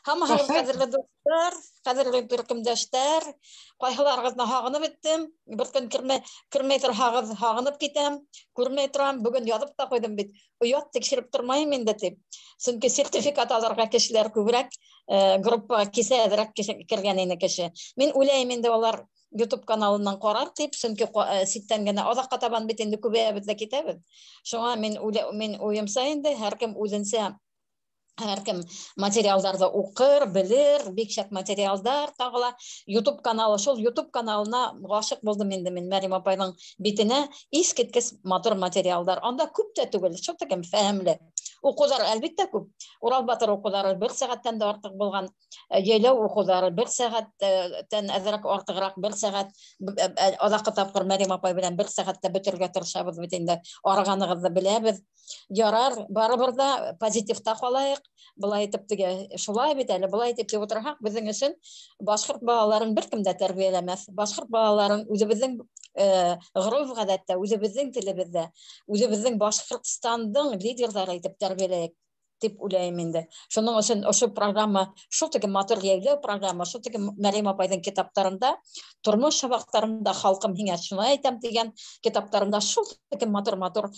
Һаумыһығыҙ, ҡәҙерле дуҫтар, ҡәҙерле төркөмдәштәр. Ҡайһыларығыҙҙы һағынып бөттөм. Бер көн кермәй торһағыҙ, һағынып китәм. Күрмәй торам, бөгөн яҙып та ҡуйҙым бит. Оят тикшереп тормайым инде тип. Сөнки сертификат алырға кешеләр күберәк, группаға кисә әҙерәк кергән ине кеше. Мин уйлайым инде улар YouTube каналынан ҡарар тип, сөнки ситтән генә аҙаҡҡа табан бит инде күбәйәбеҙ ҙә китәбеҙ. Шуңа мин уйымса инде һәр кем үҙенсә, һәр кем материалдарҙы уҡыр, белер, бик шәп материалдар тағы ла. YouTube каналы, шул YouTube каналына ғашиҡ булдым инде мин Мәрйәм апайҙың битенә. Иҫ киткес матур материалдар. Анда күп тә түгел, шул тиклем фәһемле. Уҡыуҙар әлбиттә күп. Урал батыр уҡыуҙары бер сәғәттән дә артыҡ булған, йәйләү уҡыуҙары бер сәғәттән әҙерәк артығыраҡ, бер сәғәт, аҙаҡҡы тапҡыр Мәрйәм апай белән бер сәғәттә бөтөргә тырышабыҙ бит инде. Арығанығыҙҙы беләбеҙ. Ярар, барыбер ҙә позитивта ҡалайыҡ. Былай итеп теге, шулай бит әле, былай итеп тип ултырһаҡ, беҙҙең өсөн башҡорт балаларын бер кем дә тәрбиәләмәҫ. Башҡорт балаларын үҙебеҙҙең ғөрөф-ғәҙәттә, үҙебеҙҙең телебеҙҙә, үҙебеҙҙең Башҡортостандың лидерҙары итеп тәрбиәләйек тип уйлайым инде. Шуның өсөн ошо программа, шул теге матур йәйләү программа, шул теге Мәрйәм апайҙың китаптарында, тормош һабаҡтарында, халҡым һиңә шуны әйтәм тигән китаптарында шул теге матур-матур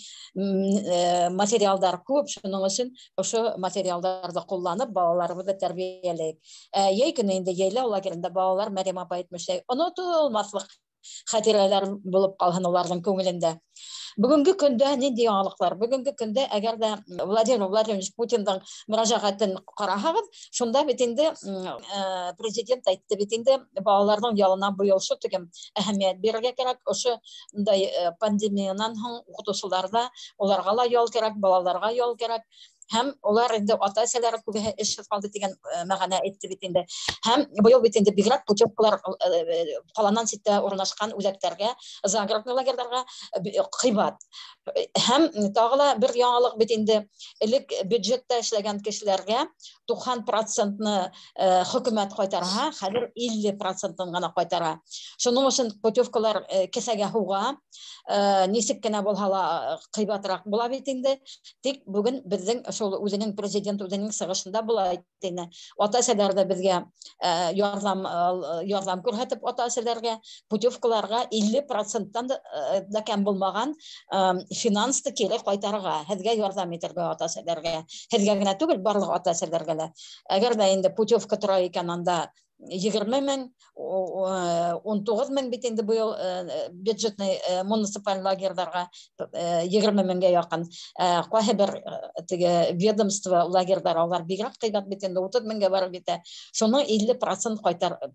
материалдар күп. Шуның өсөн ошо материалдарҙы ҡулланып балаларыбыҙҙы тәрбиәләйек. Йәй көнө инде йәйләү лагерында балалар, Мәрйәм апай әйтмешләй, онотолмаҫлыҡ хәтирәләр булып ҡалһын уларҙың күңелендә. Бөгөнгө көндә ниндәй яңылыҡтар? Бөгөнгө көндә әгәр ҙә Владимир Владимирович Путиндың мөрәжәғәтен ҡараһағыҙ, шунда бит инде президент әйтте бит инде, балаларҙың ялына быйыл шул тиклем әһәмиәт бирергә кәрәк. Ошондай пандемиянан һуң уҡытыусылар ҙа, уларға ла ял кәрәк, балаларға ял кәрәк. Һәм улар инде ата-әсәләре күбеһе эшһеҙ ҡалды тигән мәғәнә әйтте бит инде. Һәм быйыл бит инде бигерәк путевкалар ҡаланан ситтә урынлашҡан үҙәктәргә, загородный лагерҙарға ҡыйбат. Һәм тағы ла бер яңылыҡ бит инде, элек бюджетта эшләгән кешеләргә туҡһан процентны хөкүмәт ҡайтарһа, хәҙер илле процентын ғына ҡайтара. Шуның өсөн путевкалар кеҫәгә һуға, нисек кенә булһа ла ҡыйбатыраҡ була бит инде. Тик бөгөн беҙҙең шул үҙенең президент үҙенең сығышында былай әйтте. Ата-әсәләр ҙә беҙгә ярҙам күрһәтеп ата-әсәләргә путевкаларға илле проценттан да кәм булмаған финансты кире ҡайтарырға, һеҙгә ярҙам итергә ата-әсәләргә. Һеҙгә генә түгел, барлыҡ ата-әсәләргә лә. Әгәр ҙә инде путевка тора икән, анда егерме мең, ун туғыҙ мең бит инде быйыл бюджетный муниципаль лагерҙарға егерме меңгә яҡын. Ҡайһы бер теге ведомство лагерҙар, алар бигерәк ҡыйбат бит инде, утыҙ меңгә барып етә. Шуның илле процент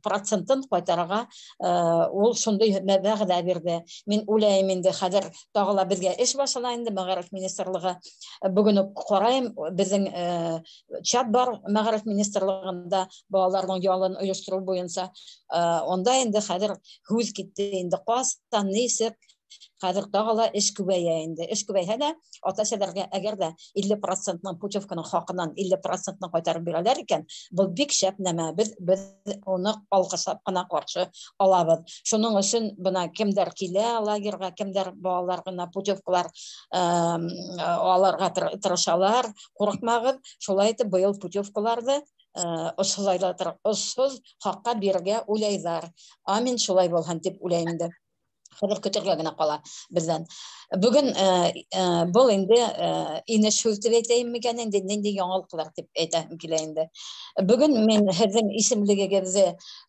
процентын ҡайтарырға ул шундай вәғәҙә бирҙе. Мин уйлайым инде, хәҙер тағы ла беҙгә эш башлана инде, Мәғариф министрлығы. Бөгөн үк ҡарайым, беҙҙең чат бар Мәғариф министрлығында балаларҙың ялын ойоштороу буйынса. Онда инде хәҙер һүҙ китте инде, ҡасан, нисек, хәҙер тағы ла эш күбәйә инде. Эш күбәйһә лә, ата-әсәләргә әгәр ҙә илле процентның путевканың хаҡынан илле процентын ҡайтарып бирәләр икән, был бик шәп нәмә. Беҙ уны алҡышлап ҡына ҡаршы алабыҙ. Шуның өсөн бына кемдәр килә лагерға, кемдәр балалар ғына путевкалар алырға тырышалар, ҡурҡмағыҙ. Шулай итеп быйыл путевкаларҙы осһоҙ хаҡҡа бирергә уйлайҙар. Амин, шулай булһын тип уйлайым инде. Хәҙер көтөргә генә ҡала беҙҙән. Бөгөн был инде инеш һүҙ тип әйтәйем микән инде, ниндәй яңылыҡлар тип әйтәһем килә инде. Бөгөн мин һеҙҙең исемлегегеҙҙе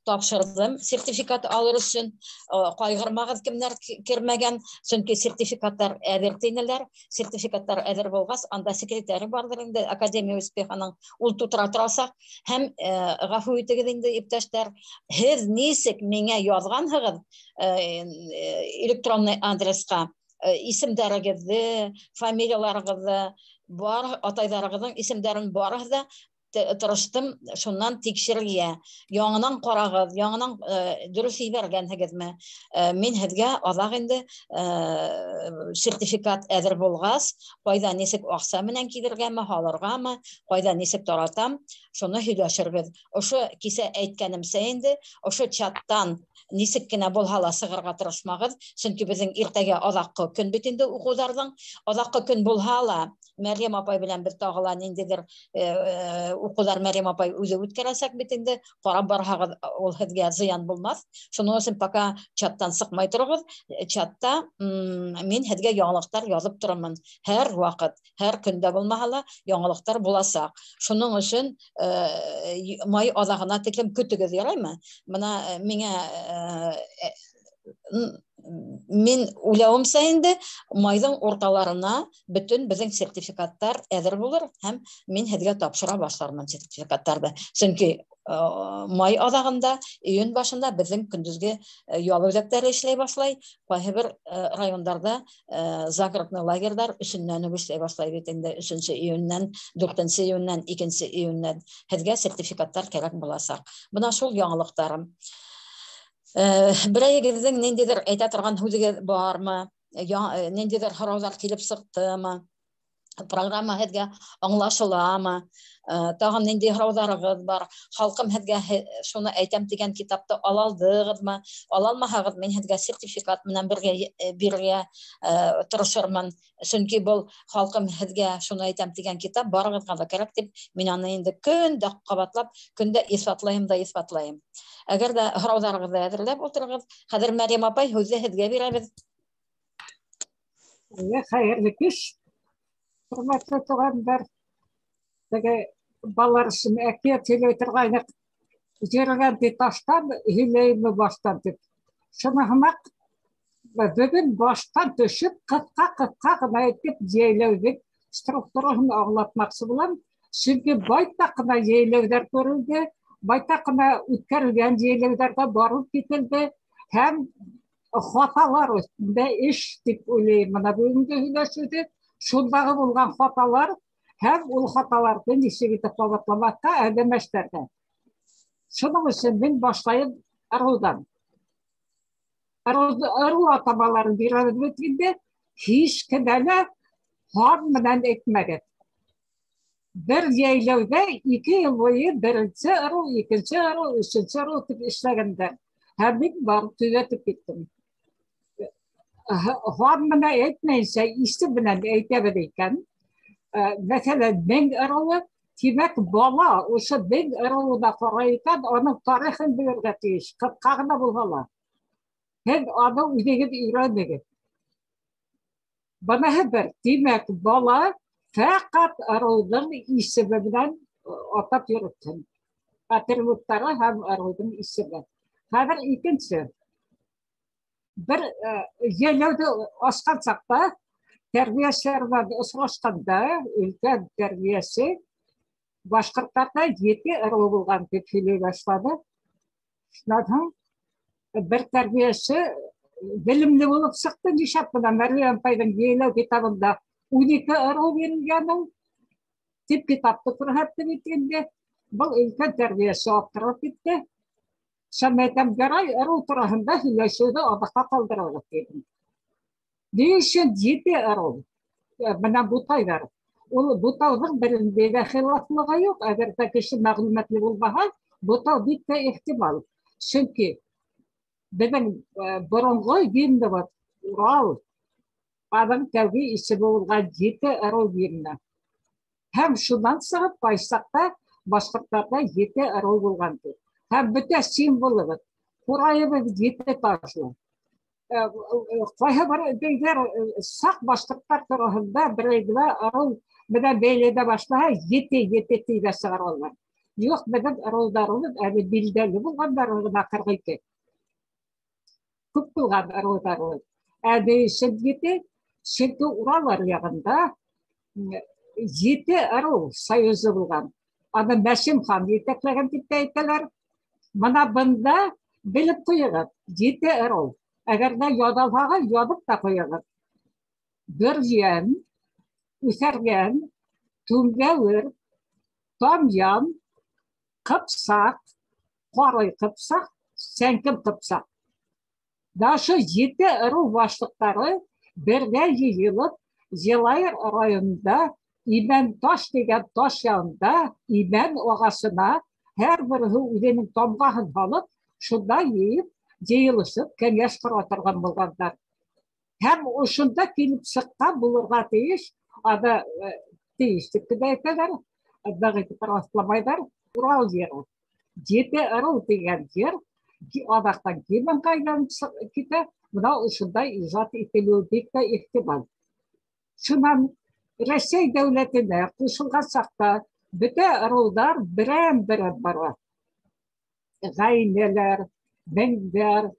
тапшырҙым сертификат алыр өсөн. Ҡайғырмағыҙ, кемдәр кермәгән, сөнки сертификаттар әҙер тинеләр. Сертификаттар әҙер булғас, анда секретарь барҙыр инде, Академия успеханың, ул тутыра торасаҡ. Һәм ғәфү итегеҙ инде, иптәштәр, һеҙ нисек миңә яҙғанһығыҙ электронный адресҡа исемдәрегеҙҙе, фамилияларығыҙҙы, бар атайҙарығыҙҙың исемдәрен барыһы да тырыштым шунан тикшерергә. Яңынан ҡарағыҙ, яңынан дөрөҫ ебәргәнһегеҙме? Мин һеҙгә аҙаҡ инде сертификат әҙер булғас, ҡайҙа нисек аҡса менән килергәме, һалырғамы, ҡайҙа нисек таратам, шуны һөйләшербеҙ. Ошо кисә әйткәнемсә инде, ошо чаттан нисек кенә булһа ла сығырға тырышмағыҙ, сөнки беҙҙең иртәгә аҙаҡҡы көн бит инде уҡыуҙарҙың. Аҙаҡҡы көн булһа ла, Мәрйәм апай белән беҙ тағы ла ниндәйҙер Уҡыуҙар Мәрйәм апай үҙе үткәрәсәк бит инде. Ҡарап барһағыҙ, ул һеҙгә зыян булмаҫ. Шуның өсөн пока чаттан сыҡмай тороғоҙ. Чатта мин һеҙгә яңылыҡтар яҙып торамын. Һәр ваҡыт, һәр көндә булмаһа ла яңылыҡтар буласаҡ. Шуның өсөн май аҙағына тиклем көтөгөҙ, яраймы? Бына миңә мин уйлауымса инде майҙың урталарына бөтөн беҙҙең сертификаттар әҙер булыр һәм мин һеҙгә тапшыра башлармын сертификаттарҙы. Сөнки май аҙағында, июнь башында беҙҙең көндөҙгө ял үҙәктәре эшләй башлай. Ҡайһы бер райондарҙа загородный лагерҙар өсөннән үк эшләй башлай бит инде. 3 июньнән, 4 июньнән, 2 июньнән һеҙгә сертификаттар кәрәк буласаҡ. Бына шул яңылыҡтарым. Берәйегеҙҙең ниндәйҙер әйтә торған һүҙегеҙ бармы? Ниндәйҙер һорауҙар килеп сыҡтымы? Программа һеҙгә аңлашыламы? Тағын ниндәй һорауҙарығыҙ бар? Халҡым һеҙгә шуны әйтәм тигән китапты ала алдығыҙмы? Ала алмаһағыҙ, мин һеҙгә сертификат менән бергә бирергә тырышырмын. Сөнки был халҡым һеҙгә шуны әйтәм тигән китап барығыҙға ла кәрәк тип, мин аны инде көн дә ҡабатлап, көн дә иҫбатлайым да иҫбатлайым. Әгәр ҙә һорауҙарығыҙҙы әҙерләп ултырығыҙ, хәҙер Мәрйәм апай һүҙҙе һеҙгә бирәбеҙ. Хәйерле кис, хөрмәтле туғандар. Теге балалар өсөн әкиәт һөйләй торғайныҡ. Йөрөгән ти таштан, һөйләйме баштан тип. Шуны һымаҡ бөгөн баштан төшөп, ҡыҫҡа-ҡыҫҡа ғына итеп йәйләүҙең структураһын аңлатмаҡсы булам. Сөнки байтаҡ ҡына йәйләүҙәр күрелде, байтаҡ ҡына үткәрелгән йәйләүҙәргә барып кителде һәм хаталар өҫтөндә эш тип уйлайым. Бына бөгөнгө һөйләшеүҙе шундағы булған хаталар һәм ул хаталарҙы нисек итеп ҡабатламаҫҡа әҙәмәштәрҙә. Шуның өсөн мин башлайым ырыуҙан. Ырыу атамаларын бирәбеҙ бит инде, һис кенә лә һан менән әйтмәгеҙ. Бер йәйләүҙә 2 йыл буйы беренсе ырыу, икенсе ырыу, өсөнсө ырыу тип эшләгәндәр. Һәм мин барып төҙәтеп киттем. Һан менән әйтмәйенсә, исем менән әйтәбеҙ икән. Мәҫәлән, 1000 ырыуы, тимәк, бала ошо 1000 ырыуына ҡарай икән, уның тарихын белергә тейеш, ҡыҫҡа ғына булһа ла. Һеҙ аны үҙегеҙ өйрәнегеҙ. Быныһы бер. Тимәк, бала фәҡәт ырыуҙың исеме менән атап йөрөтһөн. Атрибуттары һәм ырыуҙың исеме. Хәҙер икенсе. Бер йәйләүҙе асҡан саҡта тәрбиәселәр менән осрашҡанда өлкән тәрбиәсе башҡорттарҙа 7 ырыу булған тип һөйләй башланы. Шунан һуң бер тәрбиәсе белемле булып сыҡты. Нишләп бына Мәрйәм апайҙың йәйләү китабында 12 ырыу бирелгән ул тип китапты күрһәтте бит инде. Был өлкән тәрбиәсе аптырап китте. Шәм әйтәм, ярай, ырыу тураһында һөйләшеүҙе аҙаҡҡа ҡалдырығыҙ тинем. Ни өсөн 7 ырыу? Бына бутайҙар. Ул бутауҙың берендә лә хилафлығы юҡ. Әгәр ҙә кеше мәғлүмәтле булмаһа, бутау бик тә ихтимал. Сөнки беҙҙең боронғо гимныбыҙ Урал, аның тәүге исеме булған 7 ырыу гимны. Һәм шунан сығып ҡайсаҡта башҡорттарҙа 7 ырыу булған ти. Һәм бөтә символыбыҙ, ҡурайыбыҙ 7 ташлы. Ҡайһы бер бейҙәр саҡ башҡорттар тураһында берәй-берәй ырыу менән бәйләнә башлаһа, 7 тигә сығаралар. Юҡ, беҙҙең ырыуҙарыбыҙ әле билдәле булғандары ғына 42. Күп булған ырыуҙарыбыҙ. Ә ни өсөн 7? Сөнки Урал аръяғында 7 ырыу союзы булған. Аны Мәсем хан етәкләгән тип тә әйтәләр. Бына бында белеп ҡуйығыҙ, 7 ырыу. Әгәр ҙә яҙылһағыҙ, яҙып та ҡуйығыҙ. Бөрйән, Үҫәргән, Түңгәүер, Тамъян, Ҡыпсаҡ, Ҡарай Ҡыпсаҡ, Сәңкем Ҡыпсаҡ. Дашы 7 ырыу башлыҡтары бергә йыйылып, Йылайыр районында Имән таш тигән таш янында имән ағасына һәр береһе үҙенең тамғаһын һалып, шунда йыйып, йыйылышып кәңәш ҡора торған булғандар. Һәм ошонда килеп сыҡҡан булырға тейеш, аны тейеш тип кенә әйтәләр, ныҡ итеп раҫламайҙар. Урал йыры. Ете ырыу тигән йыр аҙаҡтан гимнға әйләнеп китә. Бына ошондай ижад ителеүе бик тә ихтимал. Шунан Рәсәй дәүләтенә ҡушылған саҡта бөтә ырыуҙар берәм-берәм бара. Ғаиләләр, меңдәр,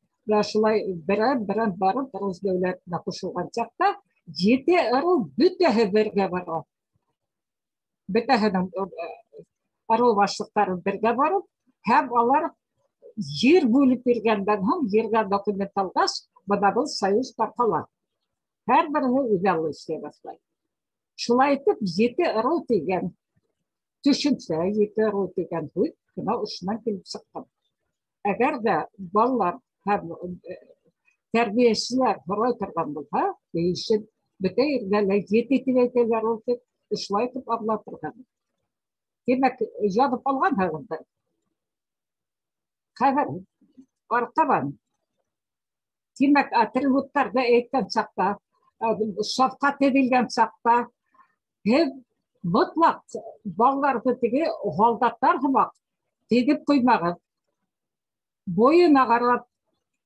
шулай берәм-берәм барып Рус дәүләтенә ҡушылған саҡта ете ырыу бөтәһе бергә бара. Бөтәһенең ырыу башлыҡтары бергә барып, һәм алар ер бүлеп биргәндән һуң, ергә документ алғас, бына был союз тарҡала. Һәр береһе үҙаллы эшләй башлай. Шулай итеп, ете ырыу тигән төшөнсә, ете ырыу тигән һүҙ бына ошонан килеп сыҡҡан. Әгәр ҙә балалар һәм тәрбиәселәр һорай торған булһа, ни өсөн бөтә ерҙә лә ете тип әйтәләр ул тип, шулай итеп аңлатырға. Тимәк, яҙып алғанһығыҙҙыр. Хәҙер артабан. Тимәк, атрибуттарҙы әйткән саҡта, сафҡа теҙелгән саҡта һеҙ мотлаҡ балаларҙы теге һалдаттар һымаҡ теҙеп ҡуймағыҙ. Буйына ҡарап,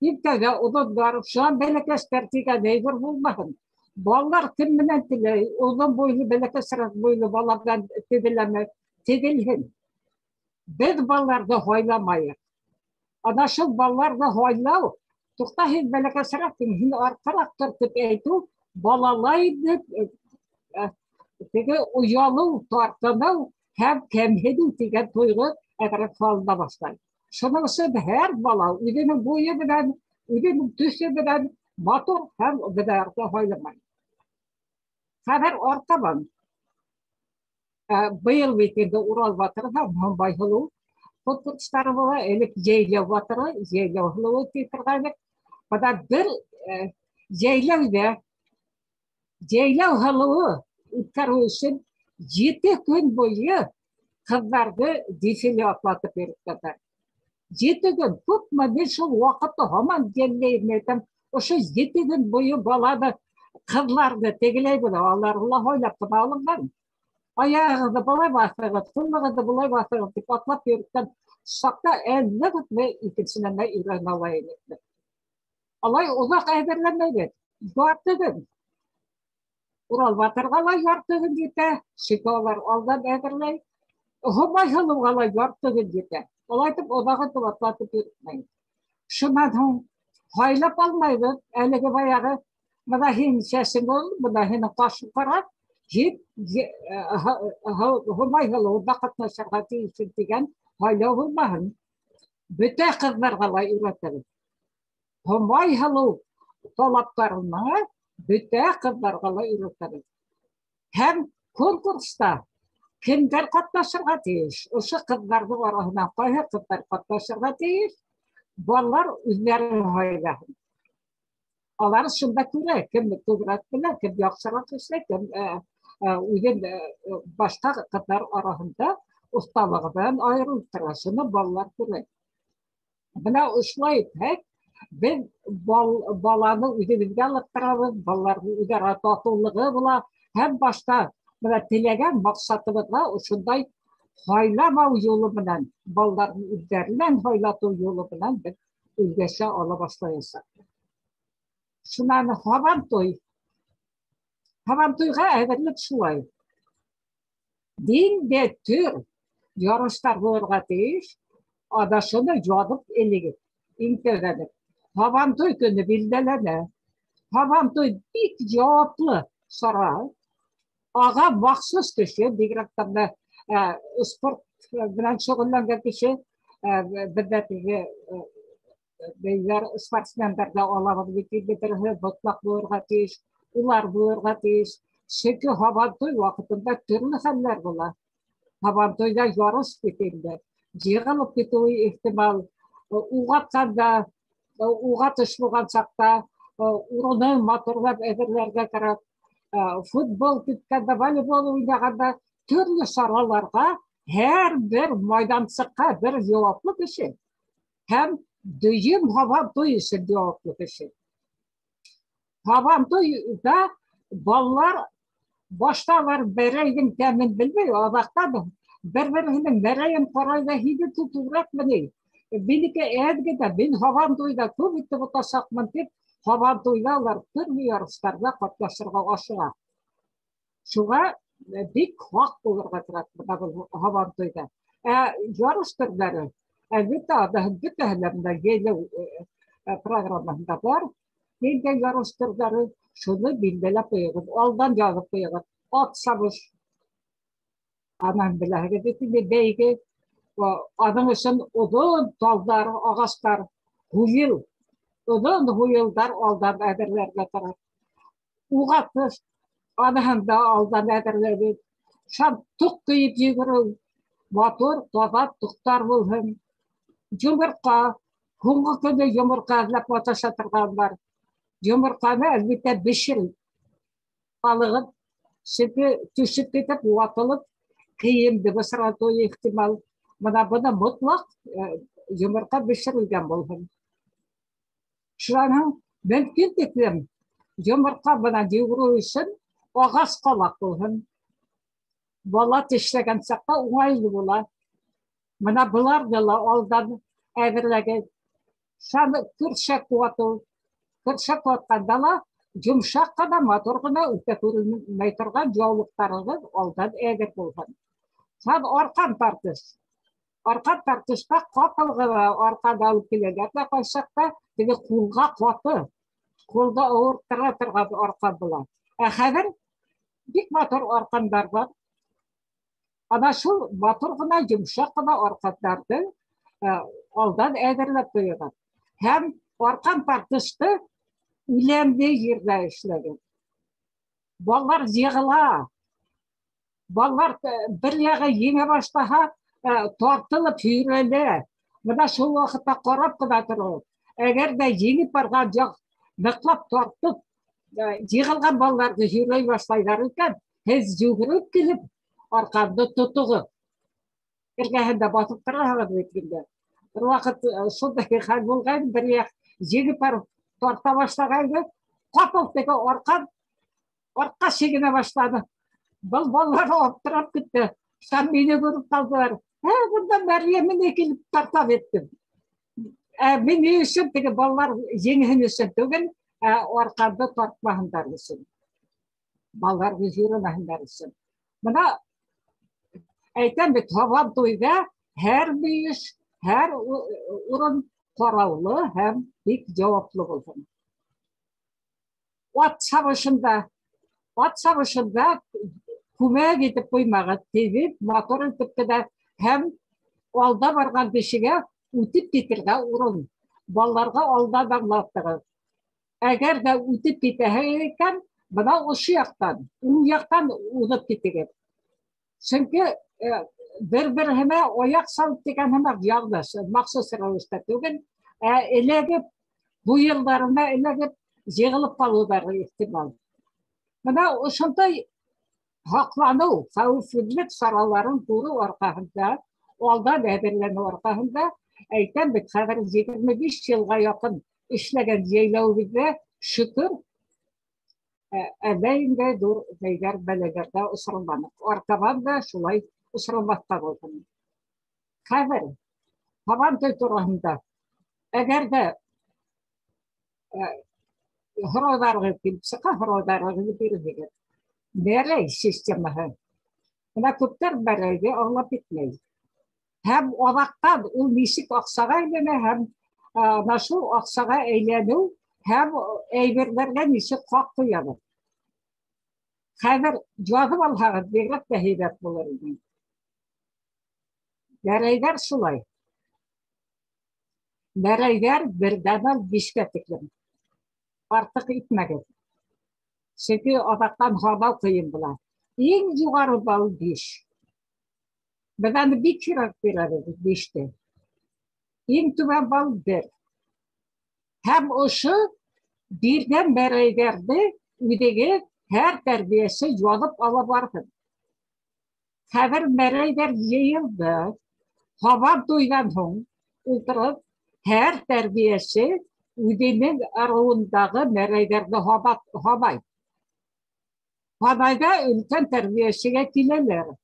иртәгә оҙондар, шунан бәләкәстәр тигән әйбер булмаһын. Балалар кем менән теләй, оҙон буйлы, бәләкәсерәк буйлы бала менән теҙеләме, теҙелһен. Беҙ балаларҙы һайламайыҡ. Ана шул балаларҙы һайлау, туҡта, һин бәләкәсерәкһең, һин артҡараҡ тор тип әйтеү, балалай тип теге оялыу, тартыныу һәм кәмһенеү тигән тойғо әҙерәк һалына башлай. Шуның өсөн һәр бала үҙенең буйы менән, үҙенең төҫө менән матур һәм беҙҙәрҙе һайламай. Хәҙер артабан. Быйыл бит инде Урал батыры һәм Һомбай һылыу конкурстары була, элек Йәйләү батыры, Йәйләү һылыуы ти торғайныҡ. Бына бер йәйләүҙә Йәйләү һылыуы үткәреү өсөн 7 көн буйы ҡыҙҙарҙы дефиле атлатып йөрөткәндәр. 7 көн, күпме мин шул ваҡытты һаман йәлләйем, әйтәм, ошо 7 көн буйы баланы, ҡыҙҙарҙы тегеләй була, алар ла һайлап ҡына алынған. Аяғығыҙҙы былай баҫығыҙ, ҡулығыҙҙы былай баҫығыҙ тип атлап йөрөткән саҡта әллә күпме икенсе нәмә өйрәнә ала инек. Алай оҙаҡ әҙерләнмәйбеҙ. Ярты көн. Урал батырға ла ярты көн етә, сөнки алар алдан әҙерләй. Һомай һылыуға ла ярты көн етә. Улай итеп оҙаҡ итеп атлатып йөрөтмәй. Шунан һуң һайлап алмайбыҙ, әлеге баяғы, бына һин сәсең ул, бына һинең ҡашың ҡара, һин Һомай һылыуында ҡатнашырға тейешһең тигән һайлау булмаһын. Бөтә ҡыҙҙарға ла өйрәтәбеҙ. Һомай һылыу талаптарына бөтә ҡыҙҙарға ла өйрәтәбеҙ. Һәм конкурста кемдәр ҡатнашырға тейеш? Ошо ҡыҙҙарҙың араһынан ҡайһы ҡыҙҙар ҡатнашырға тейеш? Балалар үҙҙәре һайлаһын. Алар шунда күрә, кем күберәк белә, кем яҡшыраҡ эшләй, кем үҙен башҡа ҡыҙҙар араһында оҫталығы менән айырылып тора. Шуны балалар күрә. Бына ошолай итһәк, беҙ баланы үҙебеҙгә алып торабыҙ, балаларҙың үҙ-ара татыулығы була һәм башта бына теләгән маҡсатыбыҙға ошондай һайламау юлы менән, балаларҙың үҙҙәренән һайлатыу юлы менән беҙ өлгәшә ала башлаясаҡбыҙ. Шунан һабантуй. Һабантуйға әҙерлек шулай. Ниндәй төр ярыштар булырға тейеш, ана шуны яҙып элегеҙ, иң тәүҙән. Һабантуй көнө билдәләнә. Һабантуй бик яуаплы сара. Аға махсус кеше, бигерәк тә бына спорт менән шөғөлләнгән кеше, беҙҙә теге бәйләр спортсмендар ҙа алабыҙ бит инде, береһе мотлаҡ булырға тейеш, улар булырға тейеш. Сөнки һабантуй ваҡытында төрлө хәлләр була. Һабантуйҙа ярыш бит инде. Йығылып китеүе ихтимал, уға атҡанда, уға төш булған саҡта урынын матурлап әҙерләргә кәрәк. Футбол киткәндә, волейбол уйнағанда төрлө сараларға һәр бер майҙансыҡҡа бер яуаплы кеше һәм дөйөм һабантуй өсөн яуаплы кеше. Һабантуйҙа балалар башта алар бәрәйҙең тәмен белмәй, аҙаҡтан Бер-береһенең мәрәйен ҡарай ҙа, һинеке күберәкме ни? Минеке әҙ генә, мин һабантуйҙа күп итеп отасаҡмын тип, һабантуйҙа улар төрлө ярыштарҙа ҡатнашырға ашыға. Шуға бик һаҡ булырға кәрәк бына был һабантуйҙа. Ә ярыш төрҙәре, әлбиттә, аныһын бөтәһе лә бына йәйләү программаһында бар. Ниндәй ярыш төрҙәре, шуны билдәләп ҡуйығыҙ, алдан яҙып ҡуйығыҙ. Ат сабыш, анан беләһегеҙ бит инде, бәйге. Аның өсөн оҙон талдар, ағастар, һуйыл, оҙон һуйылдар алдан әҙерләргә кәрәк. Уға тыш, аныһын да алдан әҙерләгеҙ. Шам тоҡ кейеп йүгереү, матур, таҙа тоҡтар булһын. Йомортҡа, һуңғы көндө йомортҡа эҙләп маташа торған бар. Йомортҡаны, әлбиттә, бешереп алығыҙ, сөнки төшөп китеп, ватылып, кейемде бысратыуы ихтимал. Бына быны мотлаҡ йомортҡа бешерелгән булһын. Шунан һуң мөмкин тиклем йомортҡа менән йүгереү өсөн ағас ҡалаҡ булһын. Бала тешләгән саҡта уңайлы була. Бына быларҙы ла алдан әҙерләгеҙ. Шаны көршәк ватыу. Көршәк ватҡанда ла йомшаҡ ҡына, матур ғына, үтә күренмәй торған яулыҡтарығыҙ алдан әҙер булһын. Һәм арҡан тартыш. Арҡан тартышта ҡапыл ғына арҡан алып киләләр ҙә, ҡайсаҡта теге ҡулға ҡаты, ҡулды ауырттыра торған арҡан була. Ә хәҙер бик матур арҡандар бар. Ана шул матур ғына, йомшаҡ ҡына арҡандарҙы алдан әҙерләп ҡуйығыҙ. Һәм арҡан тартышты үләнле ерҙә эшләгеҙ. Балалар йығыла. Балалар бер яғы еңә башлаһа, тартылып һөйрәлә. Бына шул ваҡытта ҡарап ҡына тороғоҙ. Әгәр ҙә еңеп барған яҡ ныҡлап тартып, йығылған балаларҙы һөйрәй башлайҙар икән, һеҙ йүгереп килеп арҡанды тотоғоҙ. Эргәһендә баҫып тораһығыҙ бит инде. Бер ваҡыт шундай хәл булған, бер яҡ еңеп барып тарта башлағайны, ҡапыл теге арҡан артҡа сигенә башланы. Был балалар аптырап китте. Һәм мине күреп ҡалдылар. Ә, бында Мәрйәм мине килеп тарта бит. Ә мин ни өсөн теге балалар еңһен өсөн түгел, ә арҡанды тартмаһындар өсөн. Балалар йөрөмәһендәр өсөн. Бына әйтәм бит, һабантуйҙа һәр мөйөш, һәр урын ҡараулы һәм бик яуаплы булһын. Ат сабышында күмәк итеп ҡуймағыҙ, теҙеп, матур итеп кенә һәм алда барған кешегә үтеп китергә урын. Балаларға алдан аңлаттығыҙ. Әгәр ҙә үтеп китәһегеҙ икән, бына ошо яҡтан, уң яҡтан уҙып китегеҙ. Сөнки бер-береһенә аяҡ салып тигән һымаҡ яңғыҙ, махсус рәүештә түгел, ә эләгеп, буйылдарына эләгеп, йығылып ҡалыуҙары ихтимал. Бына ошондай һаҡланыу, хәүефһеҙлек сараларын күреү арҡаһында, алдан әҙерләнеү арҡаһында, әйтәм бит, хәҙер 25 йылға яҡын эшләгән йәйләүебеҙҙә, шөкөр, әллә инде ҙур бәйгәр бәләләргә осраманыҡ. Артабан да шулай осрамаҫҡа булһын. Хәҙер һабантуй тураһында, әгәр ҙә һорауҙарығыҙ килеп сыға, һорауҙарығыҙҙы бирегеҙ. Мәрәй системаһы. Бына күптәр мәрәйҙе аңлап етмәй. Һәм аҙаҡтан ул нисек аҡсаға әйләнә, һәм ана шул аҡсаға әйләнеү һәм әйберҙәргә нисек хаҡ ҡуябыҙ. Хәҙер яҙып алһағыҙ, бигерәк тә һәйбәт булыр ине. Мәрәйҙәр шулай. Мәрәйҙәр берҙән ал бишкә тиклем. Артыҡ итмәгеҙ. Сөнки аҙаҡтан һанау ҡыйын була. Иң юғары балл 5. Беҙ аны бик һирәк бирәбеҙ 5-те. Иң түбән балл 1. Һәм ошо биргән мәрәйҙәрҙе үҙегеҙ һәр тәрбиәсе яҙып ала барһын. Хәҙер мәрәйҙәр йыйылды. Һабантуйҙан һуң ултырып, һәр тәрбиәсе үҙенең ырыуындағы мәрәйҙәрҙе һабай. Һабайҙа өлкән тәрбиәсегә киләләр.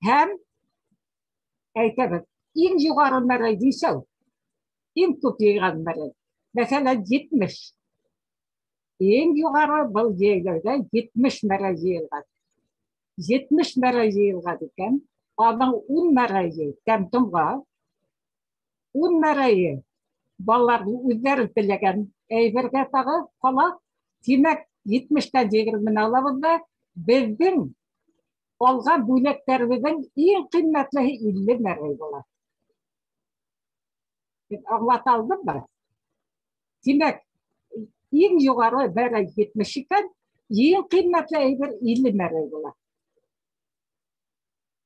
Һәм әйтәбеҙ, иң юғары мәрәй нисәү? Иң күп йыйған мәрәй. Мәҫәлән, 70. Иң юғары был йәйләүҙә 70 мәрәй йыйылған. 70 мәрәй йыйылған икән, аның 10 мәрәйе тәм-томға, 10 мәрәйе балаларҙың үҙҙәре теләгән әйбергә тағы ҡала. Тимәк, 70-тән 20-ны алабыҙ ҙа, беҙҙең алған бүләктәребеҙҙең иң ҡиммәтлеһе 50 мәрәй була. Аңлата алдыммы? Тимәк, иң юғары мәрәй 70 икән, иң ҡиммәтле әйбер 50 мәрәй була.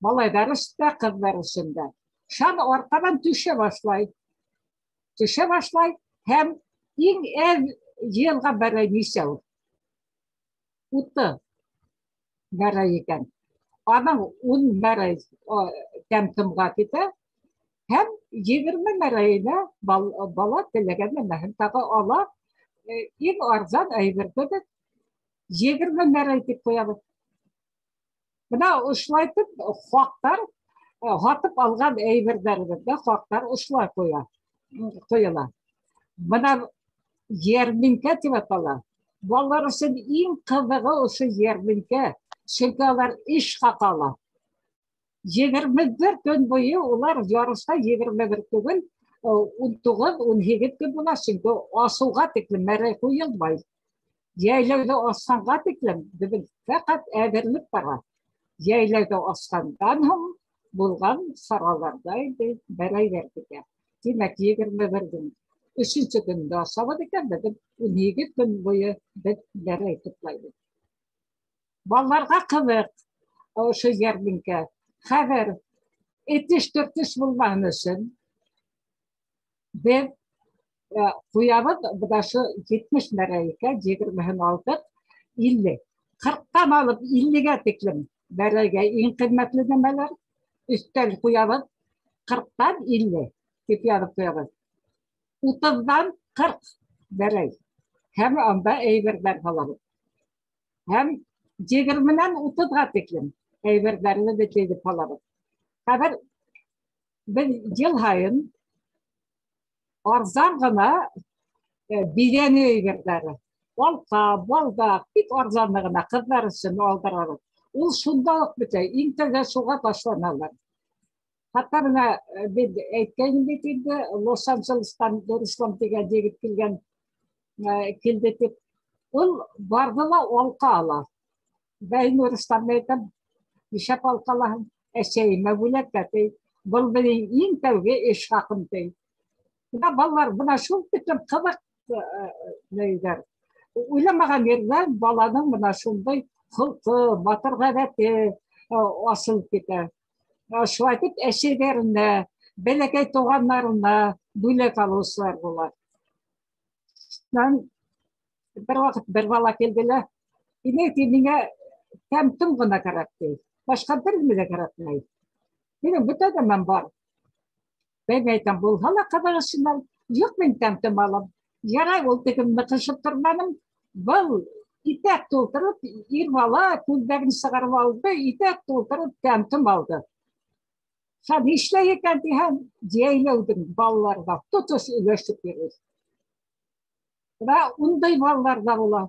Малайҙар өсөн дә, ҡыҙҙар өсөн дә. Шан артабан төшә башлай. Төшә башлай һәм иң әҙ йыйылған мәрәй нисәү? 30 мәрәй икән. Аның 10 мәрәй тәм-томға китә һәм 20 мәрәйенә бала теләгән нәмәһен тағы ала. Иң арзан әйберҙе беҙ 20 мәрәй тип ҡуябыҙ. Бына ошолай итеп хаҡтар, һатып алған әйберҙәребеҙгә хаҡтар ошолай ҡуйыла. Бына йәрминкә тип атала. Балалар өсөн иң ҡыҙығы ошо йәрминкә, сөнки улар эш хаҡы ала. 21 көн буйы улар ярышта 21 түгел, 19, 18 көн була, сөнки асыуға тиклем мәрәй ҡуйылмай. Йәйләүҙе асҡанға тиклем беҙҙең фәҡәт әҙерлек бара. Йәйләүҙе асҡандан һуң булған сараларҙа инде мәрәйҙәр китә. Тимәк, 21-ҙең өсөнсө көндә асабыҙ икән, беҙ 18 көн буйы беҙ мәрәй туплайбыҙ. Балаларға ҡыҙыҡ ошо йәрминкә. Хәҙер этеш-төртөш булмаһын өсөн беҙ ҡуябыҙ, бына ошо 70 мәрәй икән, 20-һен алдыҡ, 50. 40-тан алып 50-гә тиклем мәрәйгә иң ҡиммәтле нәмәләр. Өҫтәл ҡуябыҙ, 40-тан 50 тип яҙып ҡуябыҙ. 30-дан 40 мәрәй. Һәм анда әйберҙәр һалабыҙ. Һәм 20-нән 30-ға тиклем әйберҙәрҙе бөтәйҙеп һалабыҙ. Хәҙер беҙ йыл һайын арзан ғына биҙәнеү әйберҙәре, алҡа, балдаҡ, бик арзанлы ғына ҡыҙҙар өсөн алдырабыҙ. Ул шунда уҡ бөтә, иң тәүҙә шуға ташланалар. Хатта бына беҙ әйткәйнем бит инде, Лос-Анджелестан Нурислам тигән егет килгән, килде тип. Ул барҙы ла алҡа ала. Бәй, Нурисламды әйтәм, нишләп алҡа алаһың? Әсәйемә бүләккә, ти. Был минең иң тәүге эш хаҡым, ти. Бына балалар, бына шул тиклем ҡыҙыҡ нейҙәр. Уйламаған ерҙән баланың бына шундай холҡо, матур ғәҙәте асылып китә. Шулай итеп әсәйҙәренә, бәләкәй туғандарына бүләк алыусылар була. Шунан бер ваҡыт бер бала килде лә, инәй, ти, миңә тәм-том ғына кәрәк, ти. Башҡа бер нимә лә кәрәкмәй. Минең бөтә нәмәм бар. Бәй, әйтәм, булһа ла ҡыҙыҡ өсөн ал. Юҡ, мин тәм-том алам. Ярай, ул тиклем ныҡышып торманым. Был итәк тултырып, ир бала күлдәген сығарып алды, итәк тултырып тәм-том алды. Һәм нишләй икән тиһәм, йәйләүҙең балаларына тотош өләшеп бирер. Бына ундай балалар ҙа була.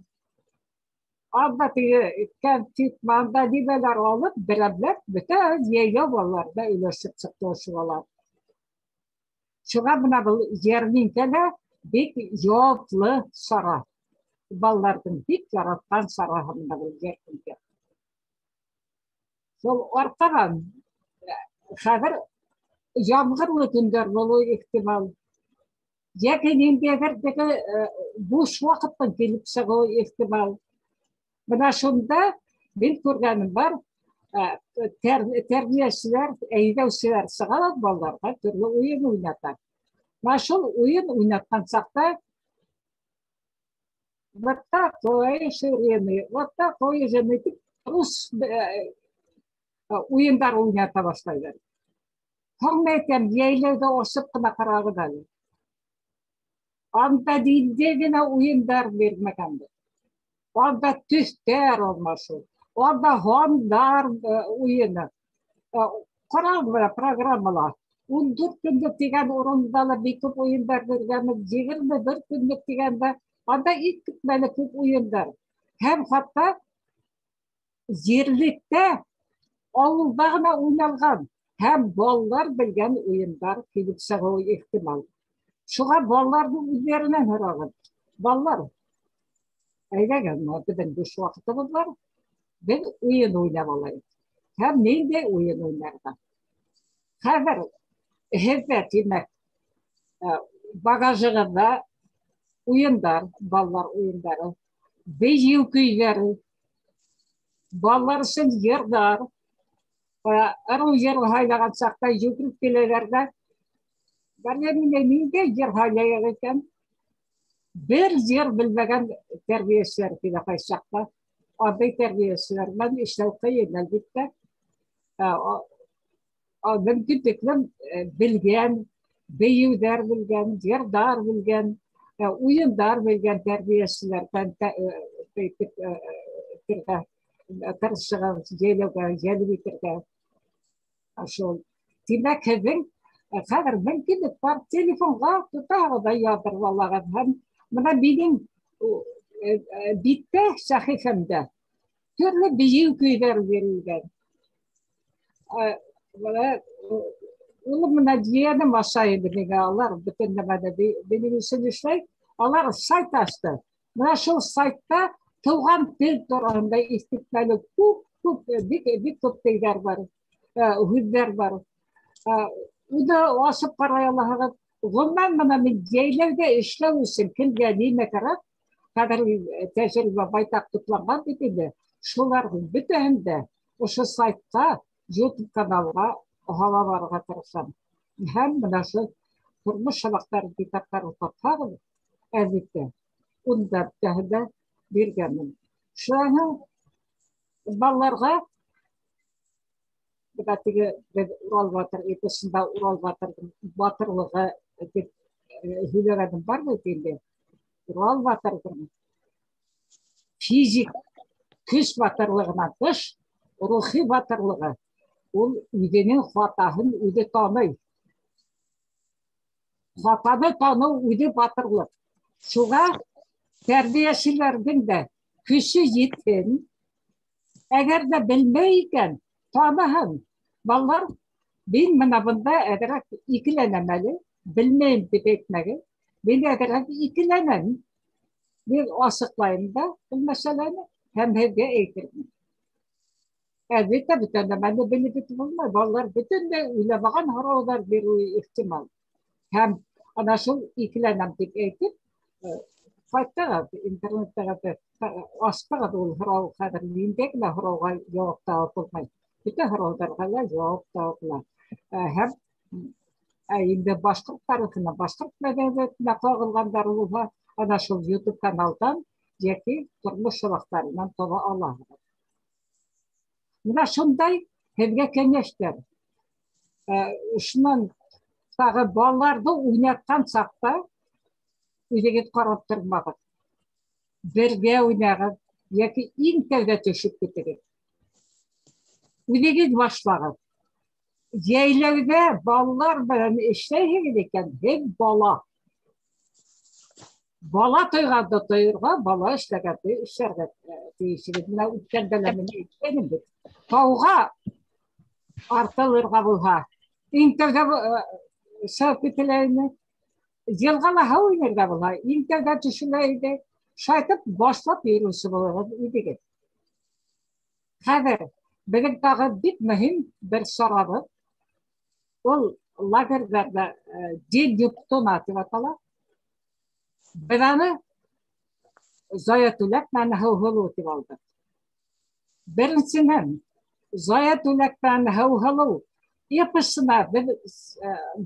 Анда теге кәнфит, анда нимәләр алып, берәмләп бөтә йәйләү балаларына өләшеп сыҡты ошо бала. Шуға бына был йәрминкә лә бик яуаплы сара. Балаларҙың бик яратҡан сараһы бына был йәрминкә. Шул артабан хәҙер ямғырлы көндәр булыуы ихтимал. Йәки ниндәйҙер теге буш ваҡыттың килеп сығыуы ихтимал. Бына шунда мин күргәнем бар, тәрбиәселәр, әйҙәүселәр сығалар балаларға төрлө уйын уйната. Бына шул уйын уйнатҡан саҡта вот такой ширины, вот такой жены тип рус уйындар уйната башлайҙар. Һуң әйтәм, йәйләүҙә асып ҡына ҡарағыҙ әле. Анда ниндәй генә уйындар бирмәгәндер. Анда төҫтәр алмашыу, анда һандар уйыны. Ҡарағыҙ бына программала. 14 көнлөк тигән урында ла бик күп уйындар биргәнбеҙ, 21 көнлөк тигәндә анда иҫ китмәле күп уйындар. Һәм хатта ерлектә ауылда ғына уйналған һәм балалар белгән уйындар килеп сығыуы ихтимал. Шуға балаларҙың үҙҙәренән һорағыҙ. Балалар, әйҙәгеҙ, беҙҙең буш ваҡытыбыҙ бар, беҙ уйын уйнап алайыҡ. Һәм ниндәй уйын уйнарға? Хәҙер һеҙҙә, тимәк, багажығыҙҙа уйындар, балалар уйындары, бейеү көйҙәре, балалар өсөн йырҙар, ырыу йыр һайлаған саҡта йүгереп киләләр ҙә, Бәрйә, ниндәй йыр һайлайыҡ икән? Бер йыр белмәгән тәрбиәселәр килә ҡайсы саҡта. Андай тәрбиәселәр менән эшләү ҡыйын, әлбиттә. Мөмкин тиклем белгән, бейеүҙәр белгән, йырҙар белгән, уйындар белгән тәрбиәселәрҙән тырышығыҙ, йәйләүгә йәлеп итергә. Шул. Тимәк, һеҙҙең хәҙер мөмкинлек бар, телефонға тотағыҙ ҙа яҙҙырып алағыҙ. Һәм бына минең биттә, сәхифәмдә төрлө бейеү көйҙәр бирелгән. Улым менән ейәнем аша инде миңә, алар бөтөн нәмәне минең өсөн эшләй. Алар сайт асты. Бына шул сайтта тыуған тел тураһында иҫ китмәле күп, бик, бик күп телдәр бар, һүҙҙәр бар. Уны асып ҡарай алаһығыҙ. Ғөмүмән, бына мин йәйләүҙә эшләү өсөн кемгә нимә кәрәк, хәҙер тәжрибә байтаҡ тупланған бит инде. Шуларҙың бөтәһен дә ошо сайтҡа, YouTube каналға һала барырға тырышам. Һәм бына шул тормош һабаҡтары китаптарын тапһағыҙ, әлбиттә, унда бөтәһен дә биргәнмен. Шунан һуң балаларға бына теге беҙ Урал батыр эпосында Урал батырҙың батырлығы тип һөйләгәнем бар бит инде. Урал батырҙың физик көс батырлығынан тыш, рухи батырлығы, ул үҙенең хатаһын үҙе таный. Хатаны таныу үҙе батырлыҡ. Шуға тәрбиәселәрҙең дә көсө етһен, әгәр ҙә белмәй икән, таныһын. Балалар, мин бына бында әҙерәк икеләнәм әле, белмәйем тип әйтмәгеҙ. Мин әҙерәк икеләнәм. Мин асыҡлайым да был мәсьәләне һәм һеҙгә әйтермен. Әлбиттә, бөтә нәмәне белеп бөтөп булмай. Балалар бөтөнләй уйламаған һорауҙар биреүе ихтимал. Һәм ана шул икеләнәм тип әйтеп, ҡайтығыҙ, интернеттағы асҡығыҙ ул һорау, хәҙер ниндәй генә һорауға яуап табып булмай. Бөтә һорауҙарға ла яуап табып була. Һәм инде башҡорт тарихына, башҡорт мәҙәниәтенә ҡағылғандар булһа, ана шул YouTube каналдан йәки тормош һабаҡтарынан таба алаһығыҙ. Бына шундай һеҙгә кәңәштәр. Шунан тағы балаларҙы уйнатҡан саҡта үҙегеҙ ҡарап тормағыҙ. Бергә уйнағыҙ йәки иң тәүҙә төшөп китегеҙ. Үҙегеҙ башлағыҙ. Йәйләүҙә балалар менән эшләйһегеҙ икән, һеҙ бала. Бала тойғанды тойорға, бала эшләгәнде эшләргә тейешһегеҙ. Бына үткәндә лә мин әйткәнем бит. Тауға артылырға булһа, иң тәүҙә сығып кителә ине. Йылғала һыу инергә булһа, иң тәүҙә төшөлә ине. Шайтып башлап йөрөүсе булығыҙ үҙегеҙ. Хәҙер беҙҙең тағы бик мөһим бер сарабыҙ. Ул лагерҙарҙа День Нептуна тип атала. Беҙ аны Зая Түләк менән һыуһылыу тип алдыҡ. Беренсенән, Зая Түләк менән һыуһылыу эпосына беҙ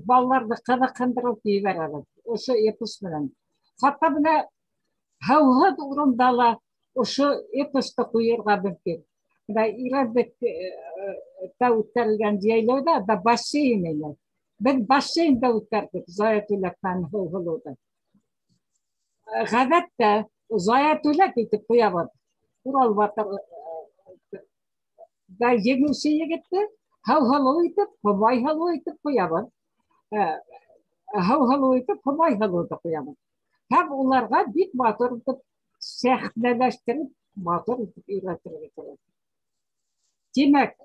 балаларҙы ҡыҙыҡһындырып ебәрәбеҙ. Ошо эпос менән. Хатта бына һыуһыҙ урында ла ошо эпосты ҡуйырға мөмкин. Бына Ирәндектә үткәрелгән йәйләүҙә ҙа бассейн ине. Беҙ бассейнда үткәрҙек Зая Түләк менән һыуһылыуҙы. Ғәҙәттә Зая Түләк итеп ҡуябыҙ. Урал батыр да еңеүсе егетте, Һыу итеп, Һомай һылыу итеп ҡуябыҙ. Һыу һылыу итеп, Һомай һылыуҙы ҡуябыҙ. Һәм уларға бик матур итеп сәхнәләштереп, матур итеп өйрәтергә кәрәк. Тимәк,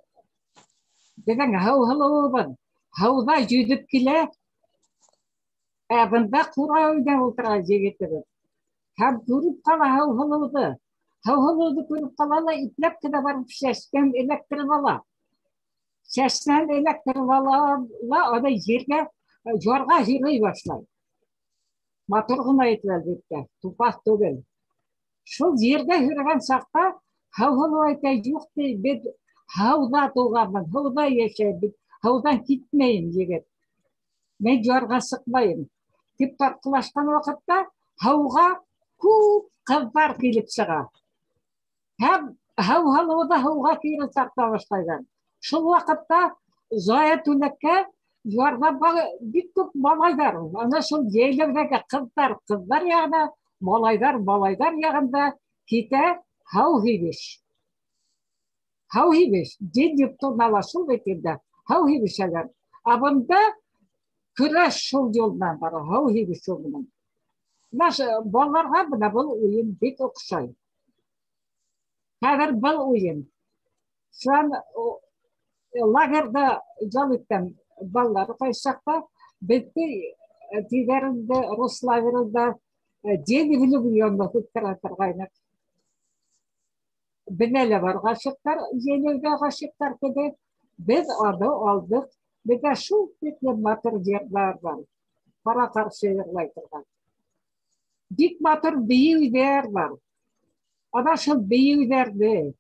беҙҙең һыу һылыуыбыҙ һыуҙа йөҙөп килә, ә бында ҡурай уйнап ултыра егетебеҙ. Һәм күреп ҡала һыу һылыуҙы. Һыу һылыуҙы күреп ҡала ла ипләп кенә барып сәстән эләктереп ала. Сәстән эләктереп ала ла аны ергә, ярға һөйрәй башлай. Матур ғына итеп, әлбиттә, тупаҫ түгел. Шул ергә һөйрәгән саҡта һыу һылыу әйтә, юҡ, ти, беҙ һыуҙа тыуғанмын, һыуҙа йәшәйбеҙ, һыуҙан китмәйем, егет. Мин ярға сыҡмайым. Тип тартҡылашҡан ваҡытта һыуға күп ҡыҙҙар килеп сыға. Һәм һыу һылыуҙы һыуға кире тарта башлайҙар. Шул ваҡытта Зая Түләккә ярҙа бик күп малайҙар. Ана шул йәйләүҙәге ҡыҙҙар ҡыҙҙар яғына, малайҙар малайҙар яғында китә һыу һибеш. Һыу һибеш, дин Нептун ала шул бит инде. Һыу һибешәләр. Ә бында көрәш шул юл менән бара, һыу һибешеү менән. Балаларға бына был уйын бик оҡшай. Хәҙер был уйын. Шунан лагерҙа ял иткән балалар ҡайсы саҡта беҙҙе тиҙәр инде, рус лагерында День влюблённых үткәрә торғайныҡ. Беҙҙә лә бар ғашиҡтар, йәйләүҙә ғашиҡтар кебек. Беҙ аны алдыҡ. Беҙҙә шул тиклем матур йырҙар бар. Ҡара-ҡаршы йырлай торған. Бик матур бейеүҙәр бар. Ана шул бейеүҙәрҙе,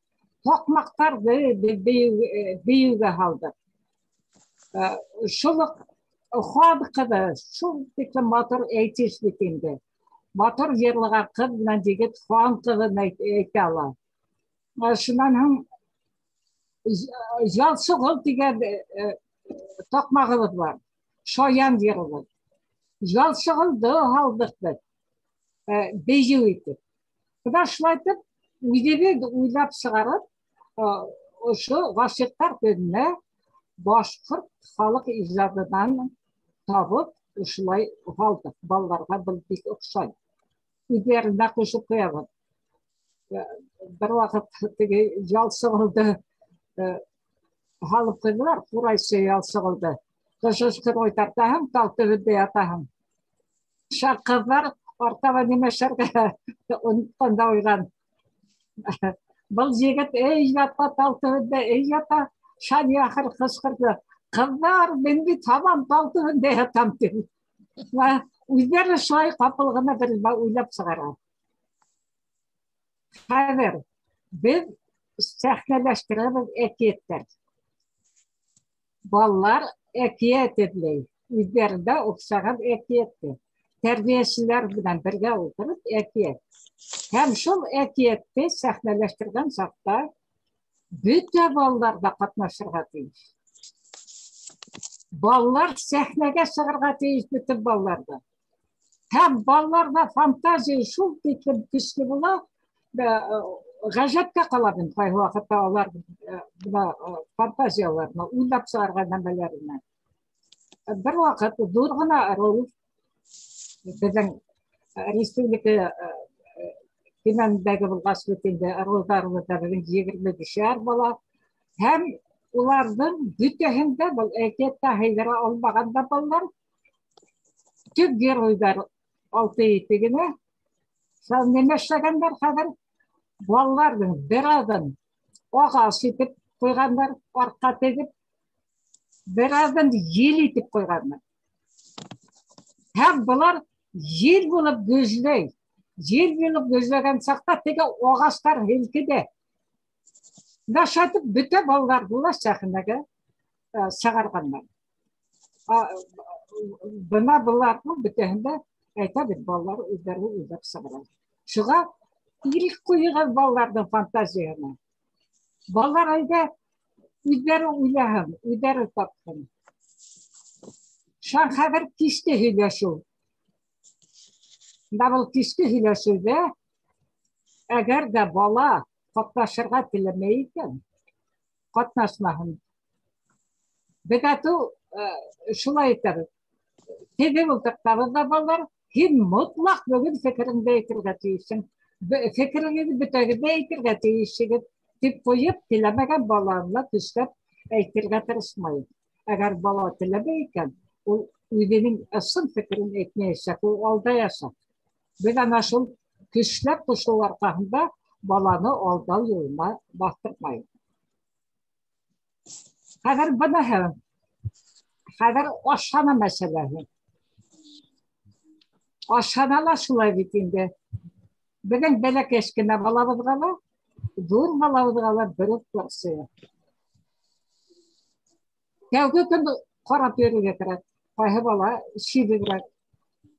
таҡмаҡтарҙы беҙ бейеүгә һалдыҡ. Шул уҡ хан ҡыҙы, шул тиклем матур әйтеш бит инде. Матур йырлаған ҡыҙ менән егет хан ҡыҙын әйтә ала. Шунан һуң Ялсығол тигән таҡмағыбыҙ бар. Шаян йырыбыҙ. Ялсығолдо һалдыҡ беҙ бейеү итеп. Бына шулай итеп үҙебеҙ уйлап сығарып, ошо ғашиҡтар көнөнә башҡорт халыҡ ижадынан табып, ошолай һалдыҡ. Балаларға был бик оҡшай. Үҙҙәренә ҡушып ҡуябыҙ. Бер ваҡыт теге Ялсығолдо һалып ҡуйҙылар, ҡурайсы Ялсығолдо. Ҡыш тартаһың, тал төбөндә ятаһың. Шул ҡыҙҙар артаба нимә эшләргә онотҡан да уйған. Был егет эй ята тал төбөндә, эй ята. Шан ахыр ҡысҡырҙы. Ҡыҙҙар, мин бит һаман тал төбөндә ятам, тип. Үҙҙәре шулай ҡапыл ғына бер уйлап сығара. Хәҙер беҙ сәхнәләштерәбеҙ әкиәттәр. Балалар әкиәт эҙләй. Үҙҙәренә оҡшаған әкиәтте. Тәрбиәселәр менән бергә ултырып әкиәт. Һәм шул әкиәтте сәхнәләштергән саҡта бөтә балалар ҙа ҡатнашырға тейеш. Балалар сәхнәгә сығырға тейеш, бөтөн балалар ҙа. Һәм балаларҙа фантазия шул тиклем көслө була, ғәжәпкә ҡалам мин ҡайһы ваҡытта улар бына фантазияларына, уйлап сығарған нәмәләренә. Бер ваҡыт ҙур ғына роль беҙҙең республика кимәлендәге булғас бит инде ырыуҙарыбыҙҙа беҙҙең 25-әр бала һәм уларҙың бөтәһен дә был әкиәттә һыйҙыра алмаған да балалар. Төп геройҙар 6-7 генә. Шул нимә эшләгәндәр хәҙер? Балаларҙың бер аҙын ағас итеп ҡуйғандар, артҡа теҙеп, бер аҙын ел итеп ҡуйғандар. Һәм былар ел булып гөжләй. Ел булып гөжләгән саҡта теге ағастар һелкенә. Менә шулай итеп бөтә балаларҙы ла сәхнәгә сығарғандар. Бына быларҙың бөтәһен дә әйтә бит, балалар үҙҙәре уйлап сығара. Шуға ирек ҡуйығыҙ балаларҙың фантазияһына. Балалар әйҙә үҙҙәре уйлаһын, үҙҙәре тапһын. Шунан хәҙер киске һөйләшеү. Бына был киске һөйләшеүҙә әгәр ҙә бала ҡатнашырға теләмәй икән, ҡатнашмаһын. Беҙ атыу шулай итәбеҙ. Теҙеп ултыртабыҙ ҙа балалар, һин мотлаҡ бөгөн фекереңде әйтергә тейешһең. Фекерегеҙҙе бөтәгеҙ ҙә әйтергә тейешһегеҙ тип ҡуйып, теләмәгән баланы ла көсләп әйтергә тырышмай. Әгәр бала теләмәй икән, ул үҙенең ысын фекерен әйтмәйәсәк, ул алдаясаҡ. Беҙ ана шул көсләп ҡушыу арҡаһында баланы алдау юлына баҫтырмай. Хәҙер быныһы, хәҙер ашхана мәсьәләһе. Ашхана ла шулай бит инде. Беҙҙең бәләкәс кенә балабыҙға ла, ҙур балабыҙға ла бер үк порция. Тәүге көн ҡарап йөрөргә кәрәк. Ҡайһы бала сибегерәк,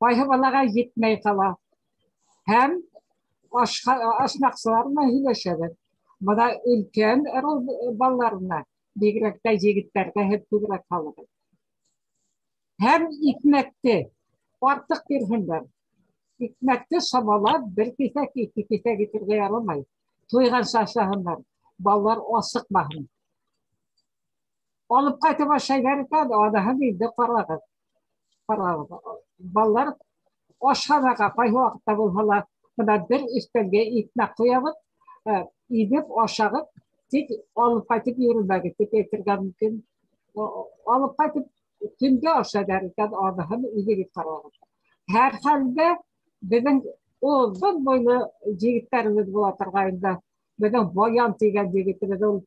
ҡайһы балаға етмәй ҡала. Һәм ашнаҡсылар менән һөйләшәбеҙ. Бына өлкән ырыу балаларына, бигерәк тә егеттәргә һеҙ күберәк һалығыҙ. Һәм икмәкте артыҡ бирһендәр. Икмәкте самалап бер киҫәк, ике киҫәк итергә ярамай. Туйғанса ашаһындар. Балалар асыҡмаһын. Алып ҡайтып ашайҙар икән, аныһын инде ҡарағыҙ. Ҡарағыҙ. Балалар ашханаға ҡайһы ваҡытта булһа ла, бына бер өҫтәлгә икмәк ҡуябыҙ, инеп ашағыҙ, тик алып ҡайтып йөрөмәгеҙ тип әйтергә мөмкин. Алып ҡайтып көнгә ашайҙар икән, аныһын үҙегеҙ ҡарағыҙ. Һәр хәлдә беҙҙең оҙон буйлы егеттәребеҙ була торғайында, беҙҙең Баян тигән егетебеҙ ул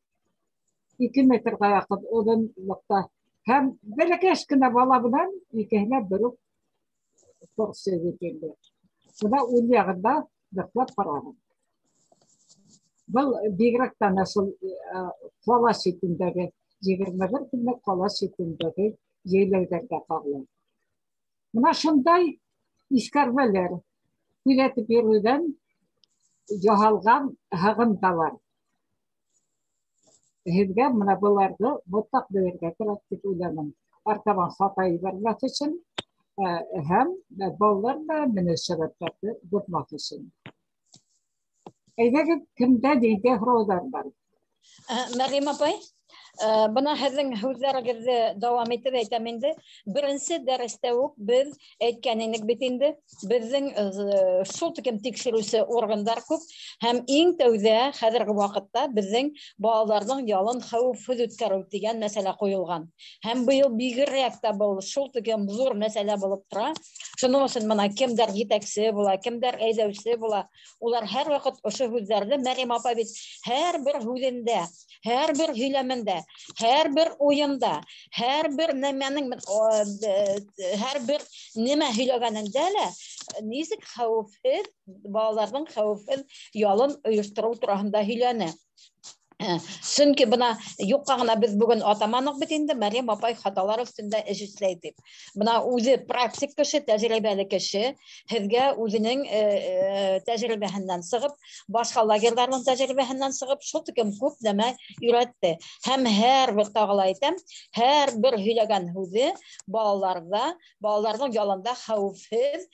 2 метрға яҡын оҙонлоҡта. Һәм бәләкәс кенә бала менән икеһенә бер үк порция бит инде. Бына ул яғында ныҡлап ҡарағыҙ. Был бигерәк тә ана шул ҡала ситендәге 21 көнлөк ҡала ситендәге йәйләүҙәргә ҡағыла. Бына шундай иҫкәрмәләр күҙәтеп йөрөүҙән яһалған һығымталар. Һеҙгә бына быларҙы мотлаҡ белергә кәрәк тип уйланым. Артабан хата ебәрмәҫ өсөн һәм балалар менән мөнәсәбәттәрҙе боҙмаҫ өсөн. Әйҙәгеҙ, кемдә ниндәй һорауҙар бар? Мәрйәм апай, бына һеҙҙең һүҙҙәрегеҙҙе дауам итеп әйтәм инде. Беренсе дәрестә үк беҙ әйткән инек бит инде, беҙҙең шул тиклем тикшереүсе органдар күп һәм иң тәүҙә хәҙерге ваҡытта беҙҙең балаларҙың ялын хәүефһеҙ үткәреү тигән мәсьәлә ҡуйылған. Һәм быйыл бигерәк тә был шул тиклем ҙур мәсьәлә булып тора. Шуның өсөн бына кемдәр етәксе була, кемдәр әйҙәүсе була, улар һәр ваҡыт ошо һүҙҙәрҙе Мәрйәм апай бит һәр бер һүҙендә, һәр бер һөйләмендә, һәр бер уйында, һәр бер нәмәнең, һәр бер нимә һөйләгәнендә лә нисек хәүефһеҙ балаларҙың хәүефһеҙ ялын ойоштороу тураһында һөйләне. Сөнки бына юҡҡа ғына беҙ бөгөн атаманыҡ бит инде, Мәрйәм апай хаталар өҫтөндә эш эшләй тип. Бына үҙе практик кеше, тәжрибәле кеше, һеҙгә үҙенең тәжрибәһеннән сығып, башҡа лагерҙарҙың тәжрибәһеннән сығып, шул тиклем күп нәмә өйрәтте. Һәм һәр бер, тағы ла әйтәм, һәр бер һөйләгән һүҙе балаларҙың ялында хәүефһеҙ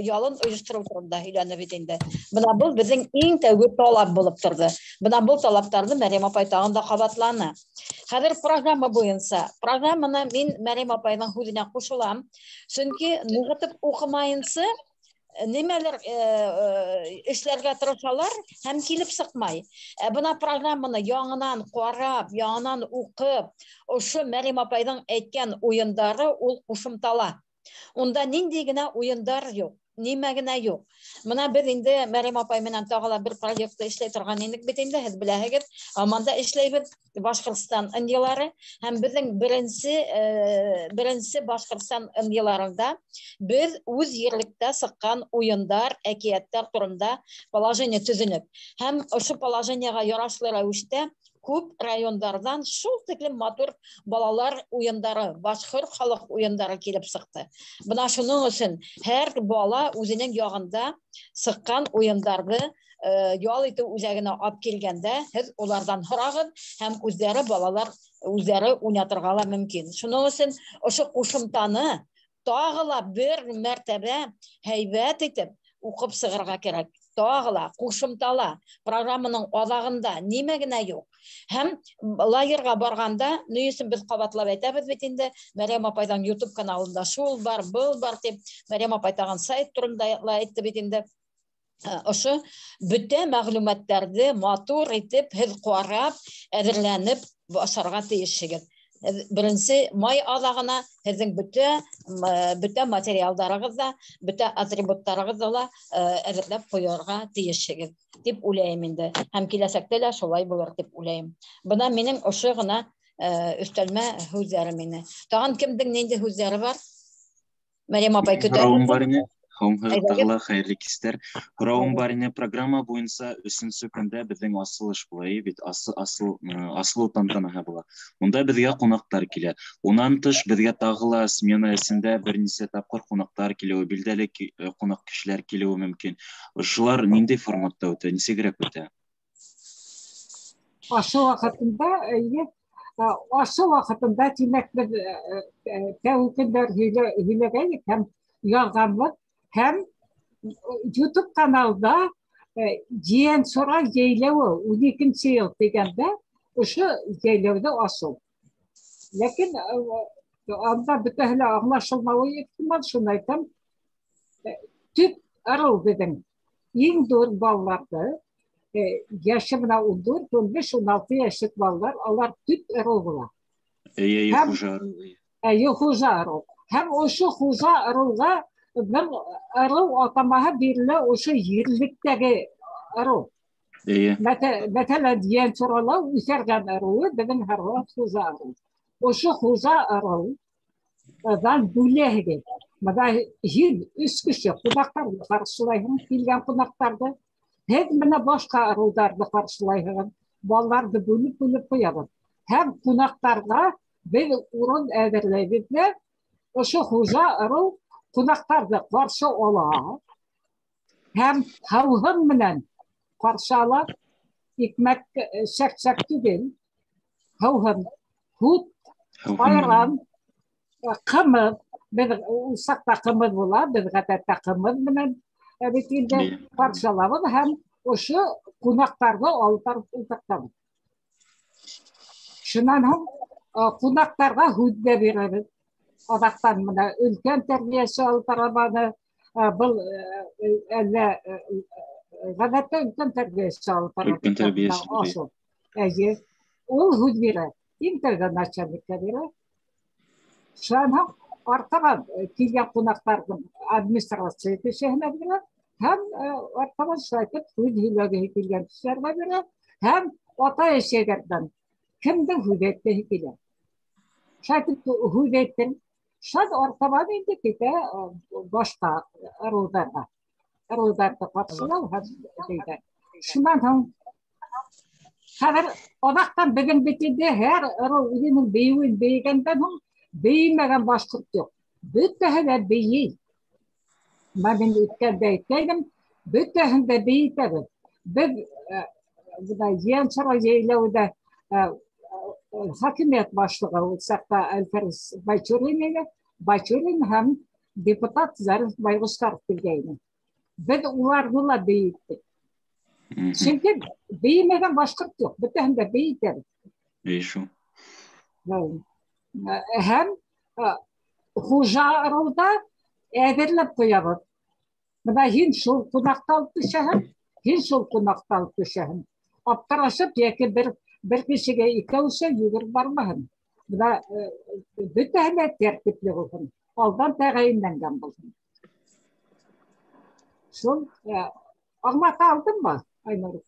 ялын ойоштороу тураһында һөйләне бит инде. Бына был беҙҙең иң тәүге талап булып торҙо. Бына был талап Мәрйәм апай тағын да ҡабатланы. Хәҙер программа буйынса, программаны мин Мәрйәм апайҙың һүҙенә ҡушылам, сөнки нығытып уҡымайынсы нимәлер эшләргә тырышалар һәм килеп сыҡмай. Ә бына программаны яңынан ҡарап, яңынан уҡып, ошо Мәрйәм апайҙың әйткән уйындары ул ҡушымтала. Унда ниндәй генә уйындар юҡ, нимә генә юҡ. Бына беҙ инде Мәрйәм апай менән тағы ла бер проектта эшләй торған инек бит инде, һеҙ беләһегеҙ, һаман да эшләйбеҙ Башҡортостан ынйылары һәм беҙҙең беренсе Башҡортостан ынйыларында беҙ үҙ ерлектә сыҡҡан уйындар, әкиәттәр турында положение төҙөнөк. Һәм ошо положениеға ярашлы рәүештә күп райондарҙан шул тиклем матур балалар уйындары, башҡорт халыҡ уйындары килеп сыҡты. Бына шуның өсөн һәр бала үҙенең яғында сыҡҡан уйындарҙы ял итеү үҙәгенә алып килгәндә, һеҙ уларҙан һорағыҙ һәм үҙҙәре балалар үҙҙәре уйнатырға ла мөмкин. Шуның өсөн ошо ҡушымтаны тағы ла бер мәртәбә һәйбәт итеп уҡып сығырға кәрәк. Тағы ла ҡушымтала программаның аҙағында нимә генә юҡ. Һәм лагерға барғанда, ни өсөн беҙ ҡабатлап әйтәбеҙ бит инде, Мәрйәм апайҙың YouTube каналында шул бар, был бар тип, Мәрйәм апай тағын сайт турында ла әйтте бит инде. Ошо бөтә мәғлүмәттәрҙе матур итеп һеҙ ҡарап, әҙерләнеп ашарға тейешһегеҙ. 1 май аҙағына һеҙҙең бөтә материалдарығыҙ ҙа, бөтә атрибуттарығыҙҙы ла әҙерләп ҡуйырға тейешһегеҙ тип уйлайым инде. Һәм киләсәктә лә шулай булыр тип уйлайым. Бына минең ошо ғына өҫтәлмә һүҙҙәрем ине. Тағын кемдең ниндәй һүҙҙәре бар? Мәрйәм апай көтә. Һорауым бар ине. Һаумыһығыҙ, хәйерле кистәр. Һорауым бар ине, программа буйынса 3-сө көндә беҙҙең асылыш була, бит асылыу тантанаһы була. Унда беҙгә ҡунаҡтар килә. Унан тыш беҙгә тағы ла смена эсендә бер нисә тапҡыр ҡунаҡтар килеүе, билдәле ҡунаҡ кешеләр килеүе мөмкин. Ошолар ниндәй форматта үтә, нисегерәк үтә? Асыу ваҡытында, эйе, асыу ваҡытында, тимәк, беҙ тәүге көндәр һөйләгәйнек һәм яҙғанбыҙ. Һәм YouTube каналда Ейәнсура йәйләүе 12-нсе йыл тигәндә ошо йәйләүҙе асыу. Ләкин анда бөтәһе лә аңлашылмауы ихтимал, шуны әйтәм. Төп ырыу беҙҙең иң ҙур балаларҙы, йәше бына 14, 15, 16 йәшлек балалар, алар төп ырыу була. Эйе, хужа ырыу. Эйе, хужа ырыу. Һәм ошо хужа ырыуға бер ырыу атамаһы бирелә ошо ерлектәге ырыу. Мәҫәлән, Ейәнсурала үҫәргән ырыуы беҙҙең һәр хужа ырыу. Ошо хужа ырыуҙан бүләһегеҙ. Бына һин 3 кеше ҡунаҡтарҙы ҡаршылайһың, килгән ҡунаҡтарҙы. Һеҙ менә башҡа ырыуҙарҙы ҡаршылайһығыҙ. Балаларҙы бүлеп-бүлеп ҡуябыҙ. Һәм ҡунаҡтарға беҙ урын әҙерләйбеҙ ҙә, ошо хужа ырыу ҡунаҡтарҙы ҡаршы ала һәм һауһын менән ҡаршы ала, икмәк сәк-сәк түгел, һауһын, һут, айран, ҡымыҙ. Беҙ ул саҡта ҡымыҙ була, беҙ ғәҙәттә ҡымыҙ менән бит инде ҡаршы алабыҙ һәм ошо ҡунаҡтарҙы алып барып ултыртабыҙ. Шунан һуң ҡунаҡтарға һүҙ ҙә бирәбеҙ. Аҙаҡтан бына өлкән тәрбиәсе алып бара, был әллә ғәҙәттә өлкән тәрбиәсе алып бара. Өлкән тәрбиәсе. Эйе, ул һүҙ бирә, иң тәүҙә начальникка бирә. Шунан һуң артабан килгән ҡунаҡтарҙың администрация кешеһенә бирә һәм артабан шулай итеп һүҙ һөйләгеһе килгән кешеләргә бирә һәм ата-әсәләрҙән кемдең һүҙ әйткеһе килә. Шулай итеп һүҙ әйттем. Шул артабан инде китә башҡа ырыуҙарға. Ырыуҙарҙы ҡаршылау һәм тейҙәр. Шунан һуң хәҙер аҙаҡтан беҙҙең бит инде һәр ырыу үҙенең бейеүен бейегәндән һуң бейемәгән башҡорт юҡ. Бөтәһе лә бейей. Бына мин үткәндә әйткәйнем, бөтәһен дә бейетәбеҙ. Беҙ бына Ейәнсура йәйләүендә хакимиәт башлығы ул саҡта Әлфәрис Байчурин ине. Байчурин һәм депутат Зариф Байғошҡаров килгәйне. Беҙ уларҙы ла бейеттек. Сөнки бейемәгән башҡорт юҡ, бөтәһен дә бейетәбеҙ. Эйе, шул. Һәм хужа ырыуҙа әҙерләп ҡуябыҙ. Бына һин шул ҡунаҡты алып төшәһең, һин шул ҡунаҡты алып төшәһең. Аптырашып йәки бер кешегә икәүсе йүгереп бармаһын. Бына бөтәһе лә тәртипле булһын, алдан тәғәйенләнгән булһын. Шул аңлата алдыммы, Айнур?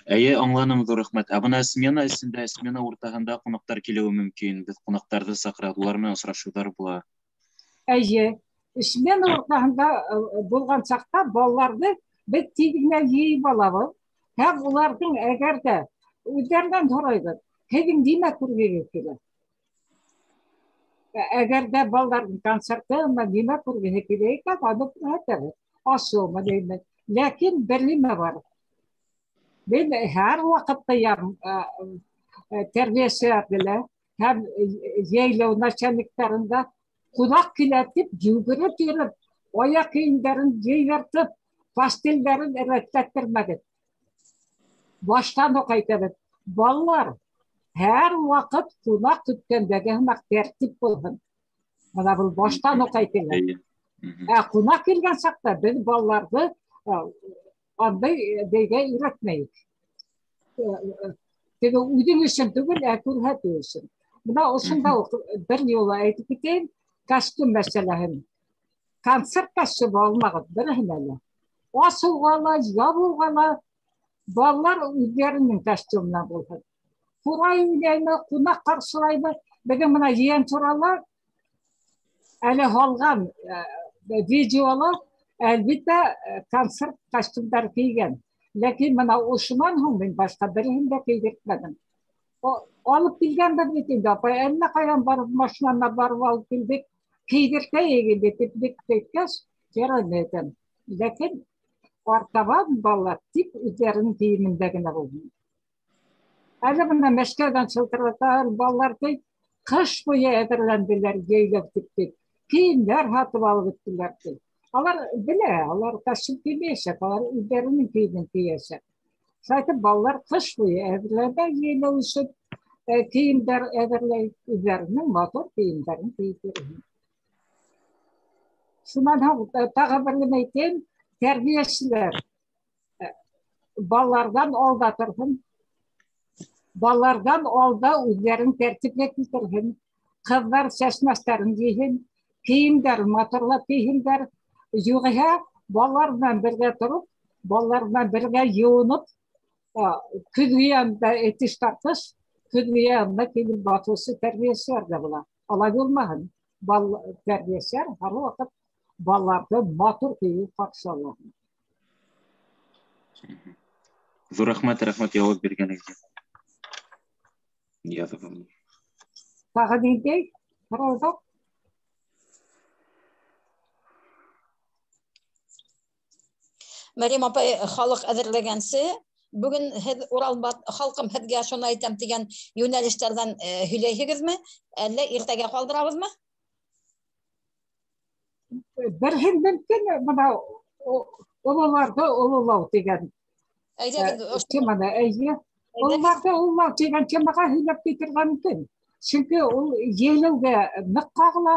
Эйе, аңланым, ҙур рәхмәт. Ә бына смена эсендә, смена уртаһында ҡунаҡтар килеүе мөмкин. Беҙ ҡунаҡтарҙы саҡырабыҙ, улар менән осрашыуҙар була. Эйе, смена уртаһында булған саҡта балаларҙы беҙ тиҙ генә йыйып алабыҙ. Һәм уларҙың әгәр ҙә үҙҙәренән һорайбыҙ, һеҙҙең нимә күргегеҙ килә? Әгәр ҙә балаларҙың концертымы, нимә күргеһе килә икән, аны күрһәтәбеҙ. Асыумы тейме. Ләкин бер нимә бар. Мин һәр ваҡытта тәрбиәселәрҙе лә һәм йәйләү начальниктарында ҡунаҡ килә тип йүгереп йөрөп, аяҡ кейемдәрен йыйҙыртып, Постельдәрен рәтләттермәгеҙ. Баштан уҡ әйтәбеҙ. Балалар, һәр ваҡыт ҡунаҡ көткәндәге һымаҡ тәртип булһын. Бына был баштан уҡ әйтелә. Ә ҡунаҡ килгән саҡта беҙ балаларҙы андай бәйгә өйрәтмәйек. Теге үҙең өсөн түгел, ә күрһәтеү өсөн. Бына ошонда уҡ бер юлы әйтеп китәйем, костюм мәсьәләһен. Концерт костюмы алмағыҙ береһенә лә. Асыуға ла, ябыуға ла балалар үҙҙәренең костюмынан булһын. Ҡурай уйнаймы, ҡунаҡ ҡаршылаймы, беҙҙең бына ейән турала әле һалған видеола, әлбиттә, концерт костюмдар кейгән. Ләкин бына ошонан һуң мин башҡа береһен дә кейҙертмәнем. Алып килгәнбеҙ бит инде, апай, әллә ҡайҙан барып, машинана барып алып килдек, кейҙертәйек инде тип бик әйткәс, ярай әйтәм. Ләкин артабан балалар тик үҙҙәренең кейемендә генә булһын. Әле бына Мәскәүҙән шылтыраталар, балалар ти, ҡыш буйы әҙерләнделәр, йәйләү тип ти. Кейемдәр һатып алып бөттөләр ти. Алар белә, алар костюм кеймәйәсәк, алар үҙҙәренең кейемен кейәсәк. Шулайтып балалар ҡыш буйы әҙерләнә йәйләү өсөн, кейемдәр әҙерләй, үҙҙәренең матур кейемдәрен кейеп йөрөй. Шунан һуң тағы бер нәмә әйтәйем, тәрбиәселәр балаларҙан алда торһон, балаларҙан алда үҙҙәрен тәртипкә килтерһен, ҡыҙҙар сәсмәстәрен кейһен, кейемдәрен матурлап кейһендәр. Юғиһә балалар менән бергә тороп, балалар менән бергә йыуынып, көҙгө янында этеш тартыш, көҙгө янына килеп баҫыусы тәрбиәселәр ҙә була. Алай булмаһын. Тәрбиәселәр һәр ваҡыт балаларҙы матур кейеп ҡаршы ала. Ҙур рәхмәт, рәхмәт яуап биргәнегеҙгә. Яҙып алдым. Тағы ниндәй һорауҙар? Мәрйәм апай, халыҡ әҙерләгәнсе, бөгөн һеҙ Урал халҡым һеҙгә шуны әйтәм тигән йүнәлештәрҙән һөйләйһегеҙме, әллә иртәгә ҡалдырабыҙмы? Берһен мөмкин, бына ололарҙы ололау тигән теманы, әйе. Ололарҙы ололау тигән темаға һөйләп китергә мөмкин. Сөнки ул йәйләүгә ныҡ ҡағыла.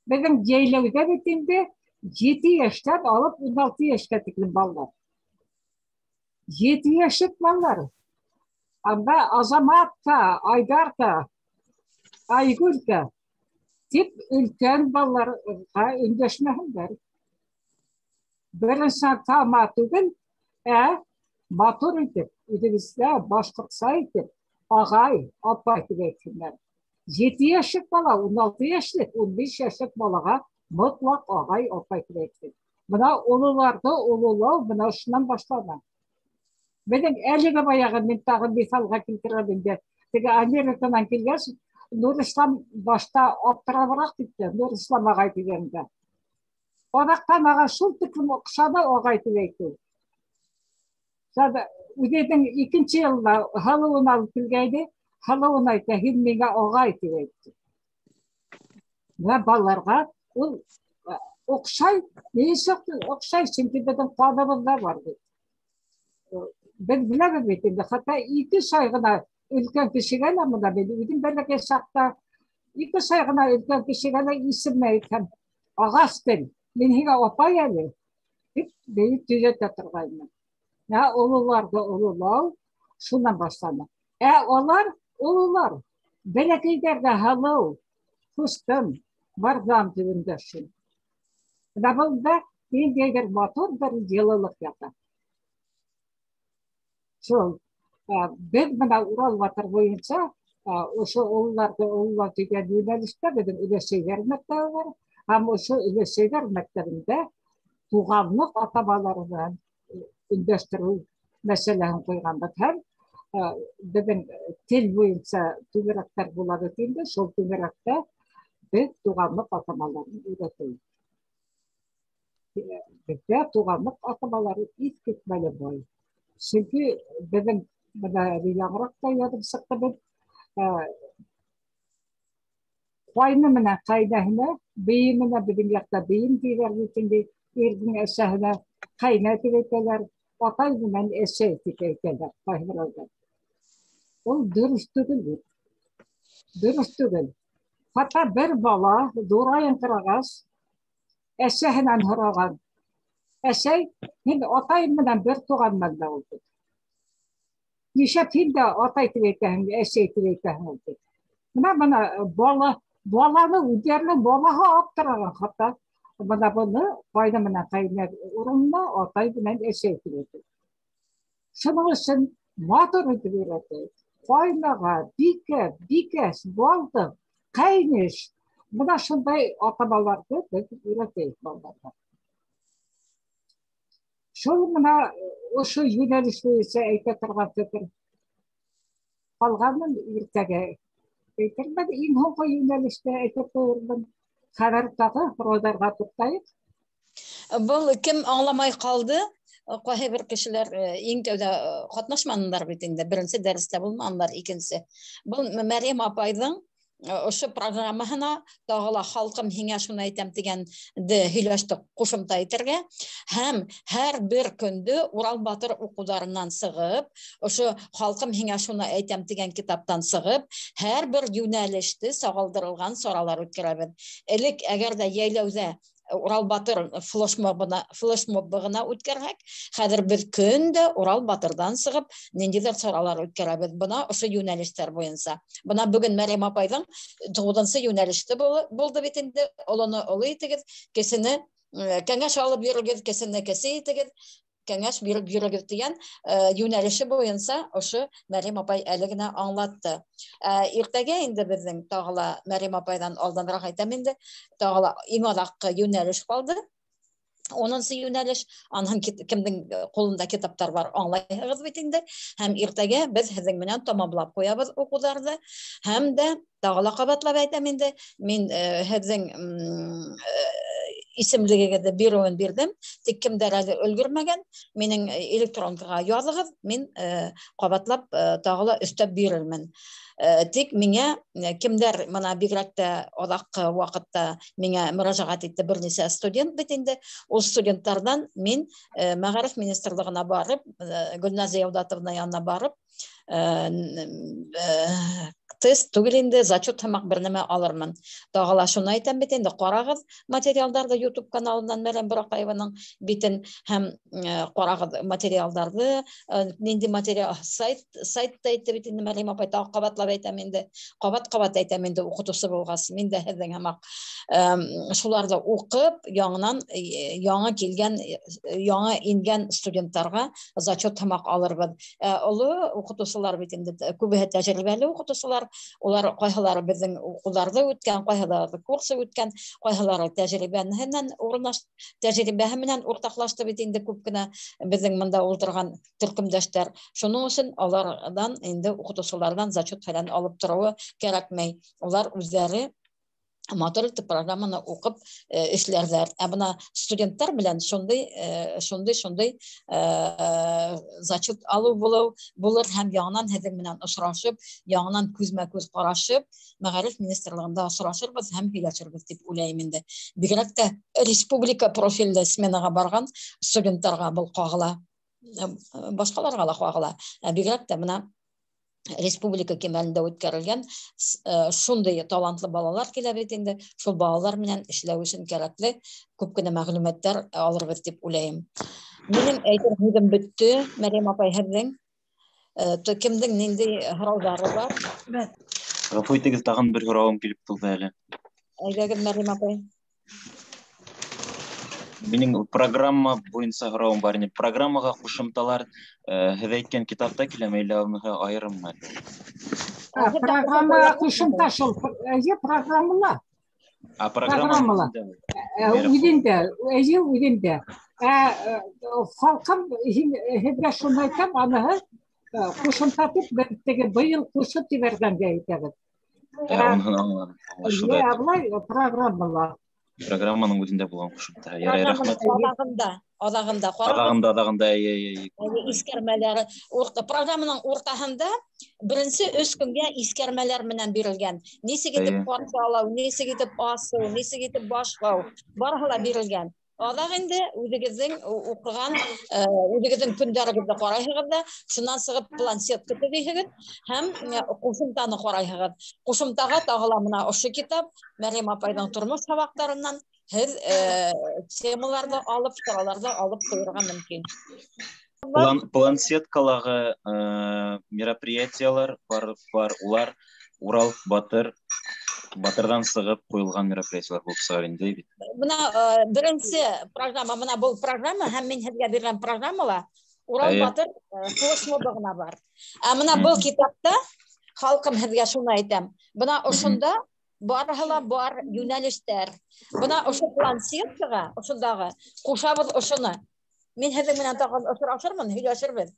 Беҙҙең йәйләүҙә бит инде 7 йәштән алып 16 йәшкә тиклем балалар. 7 йәшлек балалар. Анда Азамат та, Айдар та, Айгөл дә тип өлкән балаларға өндәшмәһендәр. Беренсе тама түгел, ә матур итеп, үҙебеҙҙә башҡортса итеп, ағай, апай тип әйтһендәр. 7 йәшлек бала, 16 йәшлек, 15 йәшлек балаға мотлаҡ ағай, апай тип әйтһен. Бына ололарҙы ололау бына ошонан башлана. Беҙҙең әлеге баяғы мин тағы миҫалға килтерәм инде. Теге Американан килгәс, Нурислам башта аптырабыраҡ китте, Нурислам ағай тигәндә. Аҙаҡтан аға шул тиклем оҡшаны ағай тип әйтеү. Үҙенең икенсе йылында һылыуын алып килгәйне, һылыуын әйтә, һин миңә ағай тип әйтте. Бына балаларға ул оҡшай, ни өсөн оҡшай? Сөнки беҙҙең ҡаныбыҙҙа бар бит. Беҙ беләбеҙ бит инде, хатта 2 ай ғына өлкән кешегә лә, бына мин үҙем бәләкәй саҡта 2 ай ғына өлкән кешегә лә исемен әйтһәм, ағас тел, мин һиңә апай әле, тип бейек төҙәтә торғайным. Ә ололарҙы ололау шунан башлана. Ә алар ололар, бәләкәйҙәргә һылыу, ҡустым, барҙам тип өндәшһен. Бына бында ниндәйҙер матур бер йылылыҡ ята. Шул беҙ бына Урал батыр буйынса ошо ололарҙы ололау тигән йүнәлештә беҙҙең өләсәйҙәр мәктәбе бар, һәм ошо өләсәйҙәр мәктәбендә туғанлыҡ атамалары менән өндәштереү мәсьәләһен ҡуйғанбыҙ. Һәм беҙҙең тел буйынса түңәрәктәр була бит инде, шул түңәрәктә беҙ туғанлыҡ атамаларын өйрәтәбеҙ. Беҙҙә туғанлыҡ атамалары иҫ китмәле бай. Сөнки беҙҙең бына яңыраҡ та яҙып сыҡты беҙ, ҡайны менән ҡәйнәһенә, бейеменә, беҙҙең яҡта бейем тиҙәр бит инде, ирҙең әсәһенә, ҡәйнә тип әйтәләр, атай менән әсәй тип әйтәләр ҡайһы. Ул дөрөҫ түгел бит. Дөрөҫ түгел. Хатта бер бала ҙурайыңҡырағас әсәһенән һораған: "Әсәй, һин атайым менән бер туғанмы әллә ул?" тип. "Нишләп һин дә атай тип әйтәһең, әсәй тип әйтәһең ул?" тип. Бына бала, баланы үҙҙәренең балаһы аптыраған хатта. Бына быны ҡайны менән ҡәйнә урынына атай менән әсәй тип әйтә. Шуның өсөн матур итеп өйрәтәйек. Ҡайнаға, бикә, бикәс, балдыҙ, ҡәйнеш. Бына шундай атамаларҙы беҙ өйрәтәйек балаларға. Шул бына ошо йүнәлеш буйынса әйтә торған фекер. Ҡалғанын иртәгә әйтермен, иң һуңғы йүнәлештә әйтеп ҡуйырмын. Хәҙер тағы һорауҙарға туҡтайыҡ. Был кем аңламай ҡалды? Ҡайһы бер кешеләр иң тәүҙә ҡатнашманылар бит инде, беренсе дәрестә булманылар, икенсе. Был Мәрйәм апайҙың ошо программаһына тағы ла халҡым һиңә шуны әйтәм тигәнде һөйләштек ҡушымта итергә һәм һәр бер көндө Урал батыр уҡыуҙарынан сығып, ошо халҡым һиңә шуны әйтәм тигән китаптан сығып, һәр бер йүнәлеште сағылдырылған саралар үткәрәбеҙ. Элек әгәр ҙә йәйләүҙә Урал батыр флешмобы ғына үткәрһәк, хәҙер беҙ көн дә Урал батырҙан сығып ниндәйҙер саралар үткәрәбеҙ. Бына ошо йүнәлештәр буйынса. Бына бөгөн Мәрйәм апайҙың 9-нсы йүнәлеште булды бит инде. Олоно оло итегеҙ, кесене кәңәш алып йөрөгөҙ, кесене кесе итегеҙ, кәңәш биреп йөрөгөҙ тигән йүнәлеше буйынса ошо Мәрйәм апай әле генә аңлатты. Иртәгә инде беҙҙең тағы ла Мәрйәм апайҙан алданыраҡ әйтәм инде, тағы ла иң аҙаҡҡы йүнәлеш ҡалды. 10-нсы йүнәлеш, анһын кемдең ҡулында китаптар бар, аңлайһығыҙ бит инде. Һәм иртәгә беҙ һеҙҙең менән тамамлап ҡуябыҙ уҡыуҙарҙы. Һәм дә тағы ла ҡабатлап әйтәм инде, мин һеҙҙең исемлегегеҙҙе биреүен бирҙем, тик кемдәр әле өлгөрмәгән, минең электронкаға яҙығыҙ, мин ҡабатлап тағы ла өҫтәп бирермен. Тик миңә кемдәр бына бигерәк тә аҙаҡҡы ваҡытта миңә мөрәжәғәт итте бер нисә студент бит инде, ул студенттарҙан мин Мәғариф министрлығына барып, Гөлназия Яудатовна янына барып, тест түгел инде, зачет һымаҡ бер нәмә алырмын. Тағы ла шуны әйтәм бит инде, ҡарағыҙ материалдарҙы YouTube каналынан Мәрйәм Бораҡаеваның битен һәм ҡарағыҙ материалдарҙы, ниндәй материал сайтта әйтте бит инде Мәрйәм апай, тағы ҡабатлап әйтәм инде, ҡабат-ҡабат әйтәм инде, уҡытыусы булғас, мин дә һеҙҙең һымаҡ шуларҙы уҡып, яңынан яңы килгән, яңы ингән студенттарға зачет һымаҡ алырбыҙ. Оло уҡытыусылар бит инде, күбеһе тәжрибәле уҡытыусылар, улар ҡайһылары беҙҙең уҡыуҙарҙы үткән, ҡайһылары курсы үткән, ҡайһылары тәжрибәһе менән уртаҡлашты бит инде күп кенә беҙҙең бында ултырған төркөмдәштәр. Шуның өсөн аларҙан инде уҡытыусыларҙан зачет фәлән алып тороуы кәрәкмәй. Улар үҙҙәре матур итеп программаны уҡып эшләрҙәр. Ә бына студенттар белән шундай зачет алыу булыр һәм яңынан һеҙҙең менән осрашып, яңынан күҙмә-күҙ ҡарашып, Мәғариф министрлығында осрашырбыҙ һәм һөйләшербеҙ тип уйлайым инде. Бигерәк тә республика профилле сменаға барған студенттарға был ҡағыла, башҡаларға ла ҡағыла. Ә бигерәк тә бына республика кимәлендә үткәрелгән шундай талантлы балалар килә бит инде, шул балалар менән эшләү өсөн кәрәкле күп кенә мәғлүмәттәр алырбыҙ тип уйлайым. Минең әйтер һүҙем бөттө. Мәрйәм апай, һеҙҙең кемдең ниндәй һорауҙары бар? Ғәфү итегеҙ, тағын бер һорауым килеп тыуҙы әле. Әйҙәгеҙ, Мәрйәм апай. Минең программа буйынса һорауым бар ине. Программаға ҡушымталар һеҙ әйткән китапта киләме, әллә уныһы айырыммы? Программаға ҡушымта шул, эйе, программала. Программала. Үҙендә, эйе, үҙендә. Халҡым һеҙгә шуны әйтәм, аныһы ҡушымта тип беҙ теге быйыл ҡушып ебәргәнгә әйтәбеҙ. Уныһын аңланым. Эйе, былай программала. Программаның үҙендә булған ҡушымта. Ярай, рәхмәт. Аҙағында, аҙағында, эйе. Иҫкәрмәләр, программаның уртаһында беренсе 3 көнгә иҫкәрмәләр менән бирелгән. Нисек итеп ҡаршы алыу, нисек итеп асыу, нисек итеп башлау, барыһы ла бирелгән. Аҙаҡ инде үҙегеҙҙең уҡыған, үҙегеҙҙең көндәрегеҙҙе ҡарайһығыҙ ҙа, шунан сығып планшетка төҙөйһөгөҙ һәм ҡушымтаны ҡарайһығыҙ. Ҡушымтаға тағы ла мына ошо китап Мәрйәм апайҙың тормош һабаҡтарынан һеҙ темаларҙы алып, сараларҙы алып ҡуйырға мөмкин. Планшеткалағы мероприятиялар бар, улар Урал Батырҙан сығып ҡуйылған мероприятиялар булып сыға инде бит. Бына беренсе программа, бына был программа һәм мин һеҙгә биргән программала Урал Батыр флешмобы ғына бар. Ә бына был китапта халҡым һеҙгә шуны әйтәм. Бына ошонда барыһы ла бар йүнәлештәр. Бына ошо планшеткаға, ошондағы ҡушабыҙ ошоно. Мин һеҙҙең менән тағын осрашырмын, һөйләшербеҙ.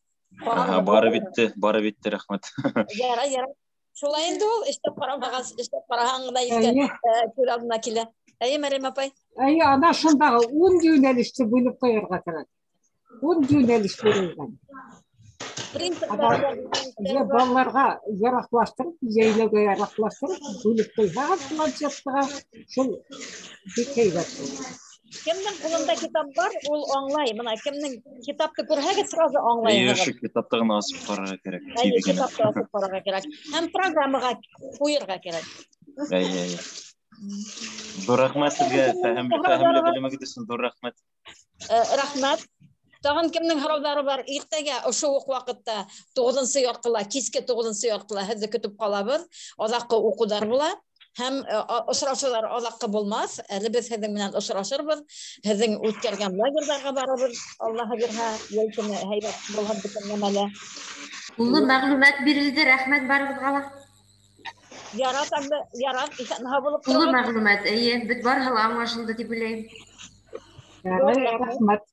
Бары битте, бары битте, рәхмәт. Ярай, ярай. Шулай инде ул, эшләп ҡарамаған, эшләп ҡараһаң ғына иҫкә күҙ алдына килә. Әйе, Мәрйәм апай? Әйе, ана шундағы 10 йүнәлеште бүлеп ҡуйырға кәрәк. 10 йүнәлеш бирелгән. Балаларға яраҡлаштырып, йәйләүгә яраҡлаштырып, бүлеп ҡуйһағыҙ планшетҡа, шул бик һәйбәт. Кемдең ҡулында китап бар, ул аңлай. Бына кемдең китапты күрһәгеҙ, сразу аңлайһығыҙ. Эйе, ошо китапты ғына асып ҡарарға кәрәк. Эйе, китапты асып ҡарарға кәрәк. Һәм программаға ҡуйырға кәрәк. Эйе, эйе. Ҙур рәхмәт һеҙгә, фәһемле белемегеҙ өсөн ҙур рәхмәт. Рәхмәт. Тағын кемдең һорауҙары бар? Иртәгә ошо уҡ ваҡытта туғыҙынсы яртыла, киске туғыҙынсы яртыла һеҙҙе көтөп ҡалабыҙ. Аҙаҡҡы уҡыуҙар була. Һәм осрашыуҙар аҙаҡҡы булмаҫ. Әле беҙ һеҙҙең менән осрашырбыҙ. Һеҙҙең үткәргән лагерҙарға барырбыҙ. Аллаһы бирһә, йәй көнө һәйбәт булһын бөтә нәмәлә. Тулы мәғлүмәт бирелде, рәхмәт барығыҙға ла. Ярат, ярат, иҫән-һау булып Тулы тороғоҙ. мәғлүмәт, эйе, беҙ барыһы ла аңлашылды тип уйлайым. Рәхмәт.